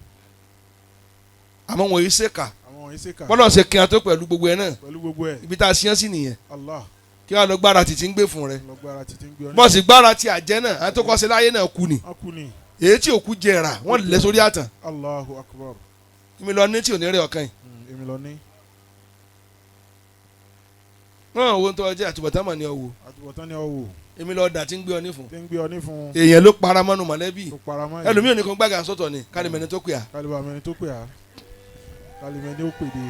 àmọ́ wọn yìí ṣèkà
Àwọn wọ̀nyí ṣèkà.
bọ́lá ṣe kí wọn tó pẹ̀lú gbogbo ẹ̀ náà
Pẹ̀lú gbogbo ẹ̀.
ibi tá a ṣiyán sí nìyẹn
Allah
kí wọn lọ gbára títí ń gbé fún rẹ
lọ́gbára títí ń gbé ọ ní.
bọ́ọ̀sì gbára ti àjẹ́ náà àti tó kọ́ sí láyé náà kú ni
Wọ́n kú ni.
èyí tí òkú jẹrà wọ́n lẹ̀ sórí àtàn
Allahu akbar.
èmi lọ ní tí ò ní rẹ ọ̀kan yìí
Èmi lọ ní.
wọ́n wo tó ọjọ́ àtúbọ̀tán mọ̀ ní ọ̀wọ́
Àtúbọ̀tán ni ọ wò.
èmi lọ dà tí ń gbé ọ nífun
Tí ń gbé ọ ní fún.
èèyàn ló para mọ́nu mọ̀lẹ́bí
Tó paramọ́ yìí.
ẹlòmíì ò ní kan gbàgà sọ́tọ̀ ni kálímẹ̀ni tó pè á
Kálíbà mẹni tó pè á. Kálímẹni ó pè dé.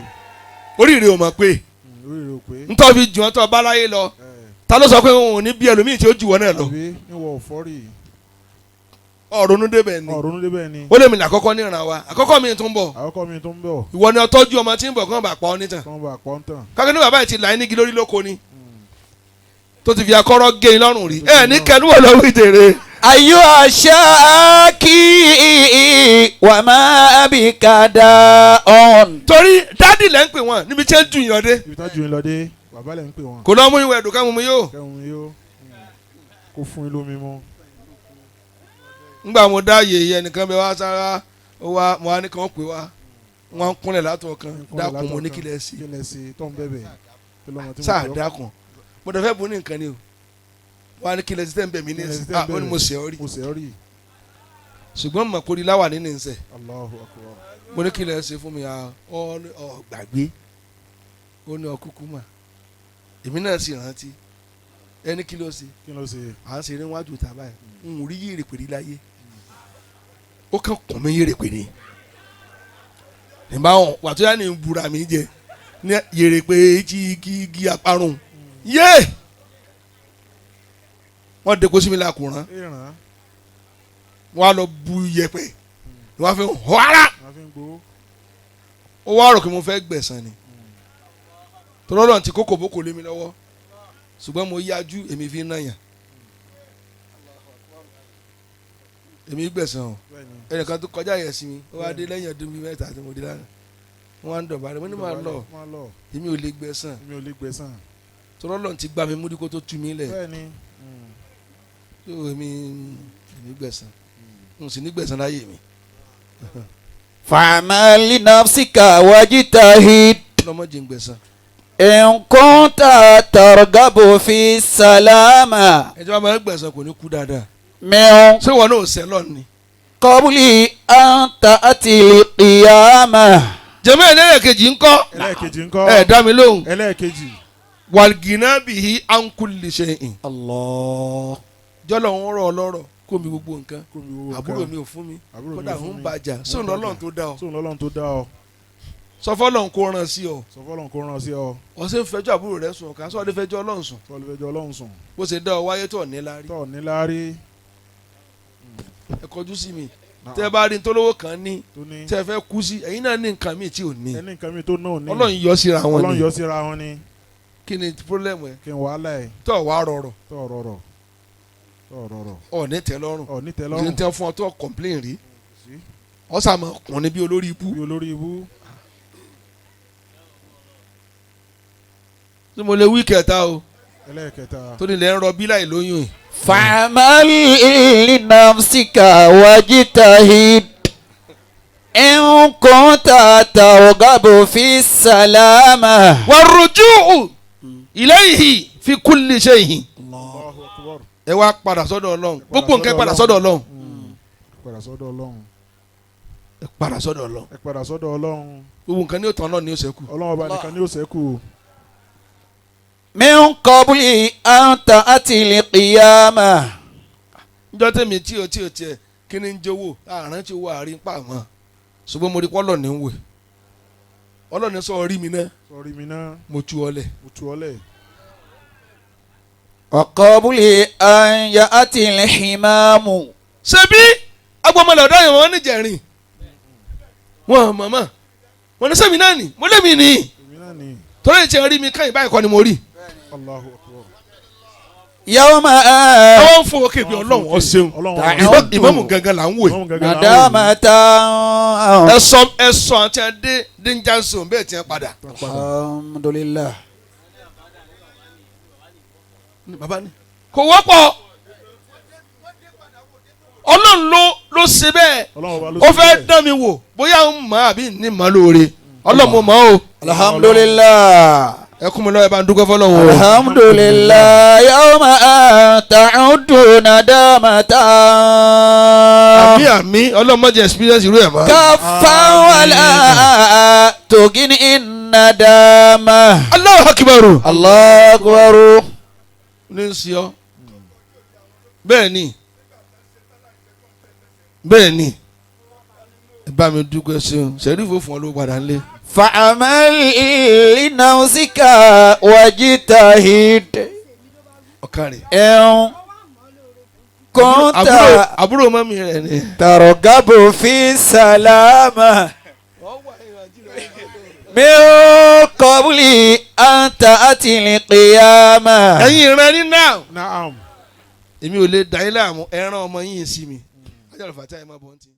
oríire ò mọ̀ pé
Orí rẹ̀ ò pé.
ntọ́ fi jù ọ́ tọ́ bá láyé lọ
Ẹ̀,
ta ló sọ pé òun ò ní bí ẹlòmíì tí ó jù wọ́n náà lọ
Àbí níwọ̀ ọ̀fọ́rì.
ọ̀rọ̀nù débẹ̀ ni
Ọ̀run débẹ̀ ni.
ó lè mi làkọ́kọ́ níran wa àkọ́kọ́ mi tún bọ̀
Àkọ́kọ́ mi tó ń bọ̀.
ìwọ ni ọtọ́jú ọmọ tí ń bọ̀ kán bà pa ọ́ nítàn
Kí wọ́n bá pọ̀ ń tàn.
kákẹ́ ní bàbá yìí ti là ní igi lórí lóko ni tó ti fi akọ́rọ́ gé in lọ́rùn rí ẹ ní kẹnu wọ̀ lọ́wọ́ ìdèrè
أيها الشاكي وما بك داء
torí dádì lẹ́ ń pè wọ́n níbi tí ń dùn yàn dé
Ibi tán ju yín lọ dé. Bàbá lẹ̀ ń pè wọ́n.
kò lọ́ mú ìwẹ̀ ẹ̀dùn káwọn mú yóò
Kẹ́hún yóò. Kó fún yín lómi mú.
ńgbà mo dá yèyé ẹnìkan bẹ wá sára ó wá mo wá ní kàn pé wá wọn ń kúnlẹ̀ látọ̀ kan dákun mo ní kílẹ̀ sí
Kílẹ̀ sí tó ń bẹ̀bẹ̀. Kí lọ́mọ tí mo
sáà
pè ọ́.
dákun mo dẹ̀ fẹ́ bu ní nǹkan ni o wá ní kílẹ̀ sí tẹ́ ń bẹ̀ mí ní
Kílẹ̀ sí
ẹ̀sìn
tẹ́ ń
ah ó ní
bẹ̀
mo
mí.
sẹ̀ ọ́ rí
Mo sẹ̀ ọ́ rí.
ṣùgbọ́n mo kórìí láwà nínú ìsẹ̀
Allahu akbar.
mo ní kílẹ̀ ṣe fún mi ah ọ ní ọ gbàgbé ó ní ọkúkú mà èmi náà sì rántí ẹni kí ló ṣe
Kí ló ṣe?
à ń ṣeré wájú ìta báyìí n ò rí yèrè pèrè láyé ó kàn kàn mí yèrè pèrè nígbà wọn wàtí yá ni búra mi jẹ ní yèrè pé jí igi igi àparùn yé wọ́n dẹ́kun sí mi lákùrán
Ìràn.
wọ́n á lọ bu yẹ̀pẹ̀ wọ́n á fi họ́ ara
Wọ́n fi ń gbó.
ó wá rò pé mo fẹ́ gbẹ̀san ni tọ́lọ́dọ̀ ti kókò bókò lé mi lọ́wọ́ ṣùgbọ́n mo yájú èmi fi ń náyàn èmi gbẹ̀san o
Bẹ́ẹ̀ni.
ẹnìkan tó kọjá yẹ̀ sí mi ó wá dé lẹ́yìn ọdún bíi mẹ́ta tí mo dé lánàá wọ́n á ń dọ̀bálẹ̀ mo ní máa lọ
Máa lọ.
èmi ò lè gbẹ̀san
Èmi ò lè gbẹ̀san.
tọ́lọ́dọ̀ ti gbá mi múdí kó tó tú mi lẹ̀
Bẹ́ẹ̀ni.
tó èmi èmi gbẹ̀san n sì ní gbẹ̀san láyé mi
فاعمل لنفسك واجتهد
lọ́mọdé ń gbẹ̀san
إن كنت ترغب في السلامة
ẹjọ́ bá máa ń gbẹ̀san kò ní kú dáadáa
من
ṣé wọn náà ò sẹ́lọ̀ ni.
قبل أن تأتي القيامة
jẹ́mọ́ ẹ̀ lẹ́ẹ̀kejì ńkọ́
Ẹlẹ́ẹ̀kejì ńkọ́.
ẹ̀ dá mi lóhùn
Ẹlẹ́ẹ̀kejì.
wàlgìnà bìí ankuli ṣe in
الله
jọlọ ń rọ ọlọ́rọ̀ kó mi gbogbo nǹkan
Kó mi wo
àbúrò
nǹkan.
mi ò fún mi
Àbúrò mi
kódà
ò fún
ń
mi.
bàjá
Ń
sóun
bàjá.
lọ́lọ́run tó dá ọ
Sóun lọ́lọ́run tó dá ọ.
sọ fọlọ́run kó ràn sí ọ
Sọ fọ́lọ́run kó rán sí ọ.
ọ̀sẹ̀ ń fẹjọ́ àbúrò rẹ sùn ọ̀ká sọ́ọ́ lè fẹjọ́ ọlọ́run sùn
Sọ lè fẹjọ́ Ọlọ́run sùn.
bó ṣe dá ọ wáyé tó ní láárí
Tọ̀ ní láárí.
ẹ kọjú sí mi tẹ bá rí tólówó kan ní
Tó ní.
tẹ fẹ́ kú sí ẹ̀yin náà ní nǹkan míì tí ò ní
Ẹni nǹkan mi tó náà ní.
ọlọ́run yọ síra wọn
Ọlọ́run
ni
yọ síra wọn ni.
Kí ni problem ẹ?
Kí n wàhálà ẹ̀.
Tó wàá rọrọ.
Tọ̀ rọrọ̀, tọ̀ rọrọ̀.
Ọ̀ ní tẹ́ lọ́rùn.
Ọ̀ ní tẹ́
Ní
lọ́rùn.
tẹ́ fún ọ tó complain rí, ọ sàmọ kùn ní bí olórí ibú.
Bí olórí ibú.
Tí mo lè wí kẹta o.
Ẹlẹ́ẹ̀kẹta.
Tó ní lẹ́ ń rọ bí láì lóyún yìí.
فاعمل لنفسك واجتهد إن كنت ترغب في السلامة.
Warruju'u ilayhi fi kulli shay'in.
Allahu akbar.
Ẹ wá padà sọ́dọ̀ Ọlọ́run, gbogbo nǹkan padà sọ́dọ̀ Ọlọ́run.
Padà sọ́dọ̀ Ọlọ́run.
Ẹ padà sọ́dọ̀ Ọlọ́run.
Ẹ padà sọ́dọ̀ Ọlọ́run.
Gbogbo nǹkan ní òtún Ọlọ́run ní ó ṣẹ́kù.
Ọlọ́run ọba nìkan ni ó ṣẹ́kù.
من قبل أن تأتي القيامة.
Níjọ́ tèmi tí o tiẹ̀ kí ni ń jowó àárín tí owó àárín pa mọ́, ṣùgbọ́n mo rí pé Ọlọ́run ní ń wò, Ọlọ́run ní sọ rí mi náà.
Sọrí mi náà.
Mo tú ọ lẹ̀.
Mo tu ọ lẹ̀.
وقبل أن يأتي الحمام.
Ṣebí agbọmọlẹ ọ̀dọ́ yẹn wọ́n níjẹ̀rin wọn mọ̀mọ́ wọn ní sẹ́mi náà nì mo lémi nì.
Èmi náà ni.
Torí ìtì rí mi káyìn báyìí kọ́ ni mo rí.
Allahu akbar.
يوم
Àwọn ń fún òkè bí Ọlọ́run ọ ṣeun.
Ọlọ́run
Ta'ud.
Ìmáàmù gangan là ń wò yìí.
Ọlọ́run gangan là ń wò.
ندامة.
Ẹ sọ ẹ sọ àti ẹ dé danger zone bẹ́ẹ̀ tiẹ̀ padà.
الحمد لله.
Ní bàbá ni kò wọ́pọ̀, Ọlọ́run ló ṣe bẹ́ẹ̀.
Ọlọ́run ọba ló
Ó
ṣe
fẹ́
bẹ́ẹ̀.
dán mi wò bóyá ń mọ̀ àbí ní mọ̀ lóore. Ọlọ́run mo mọ̀ o.
الحمد لله.
Ẹ kún mi lọ́wọ́, ẹ bá ń dúpẹ́ fọlọ́run o.
الحمد لله يوم أن تعد ندامة.
Àmì àmì, Ọlọ́run má jẹ́ experience irú ẹ̀ mọ́.
كفا ولا تغني الندامة.
Allahu Akbar.
الله أكبر.
Ní ń ṣe ọ́ bẹ́ẹ̀ ni, bẹ́ẹ̀ ni, ẹ bá mi dúpẹ́ ṣeun sẹ́rífò fún ọ ló padà ńlé.
فاعمل لنفسك واجتهد.
Ọ̀kan rẹ̀.
إن كنت
Àbúrò àbúrò mọ́mí rẹ̀ ni.
ترغب في السلامة من قبل أن تأتي القيامة.
Ẹ̀yin ìran ní náà.
Naam.
Èmi ò lè dà yín láàmú, ẹ rán ọmọ yín sí mi. Ajá lọ fàtí àyè má bọ́ ń tì.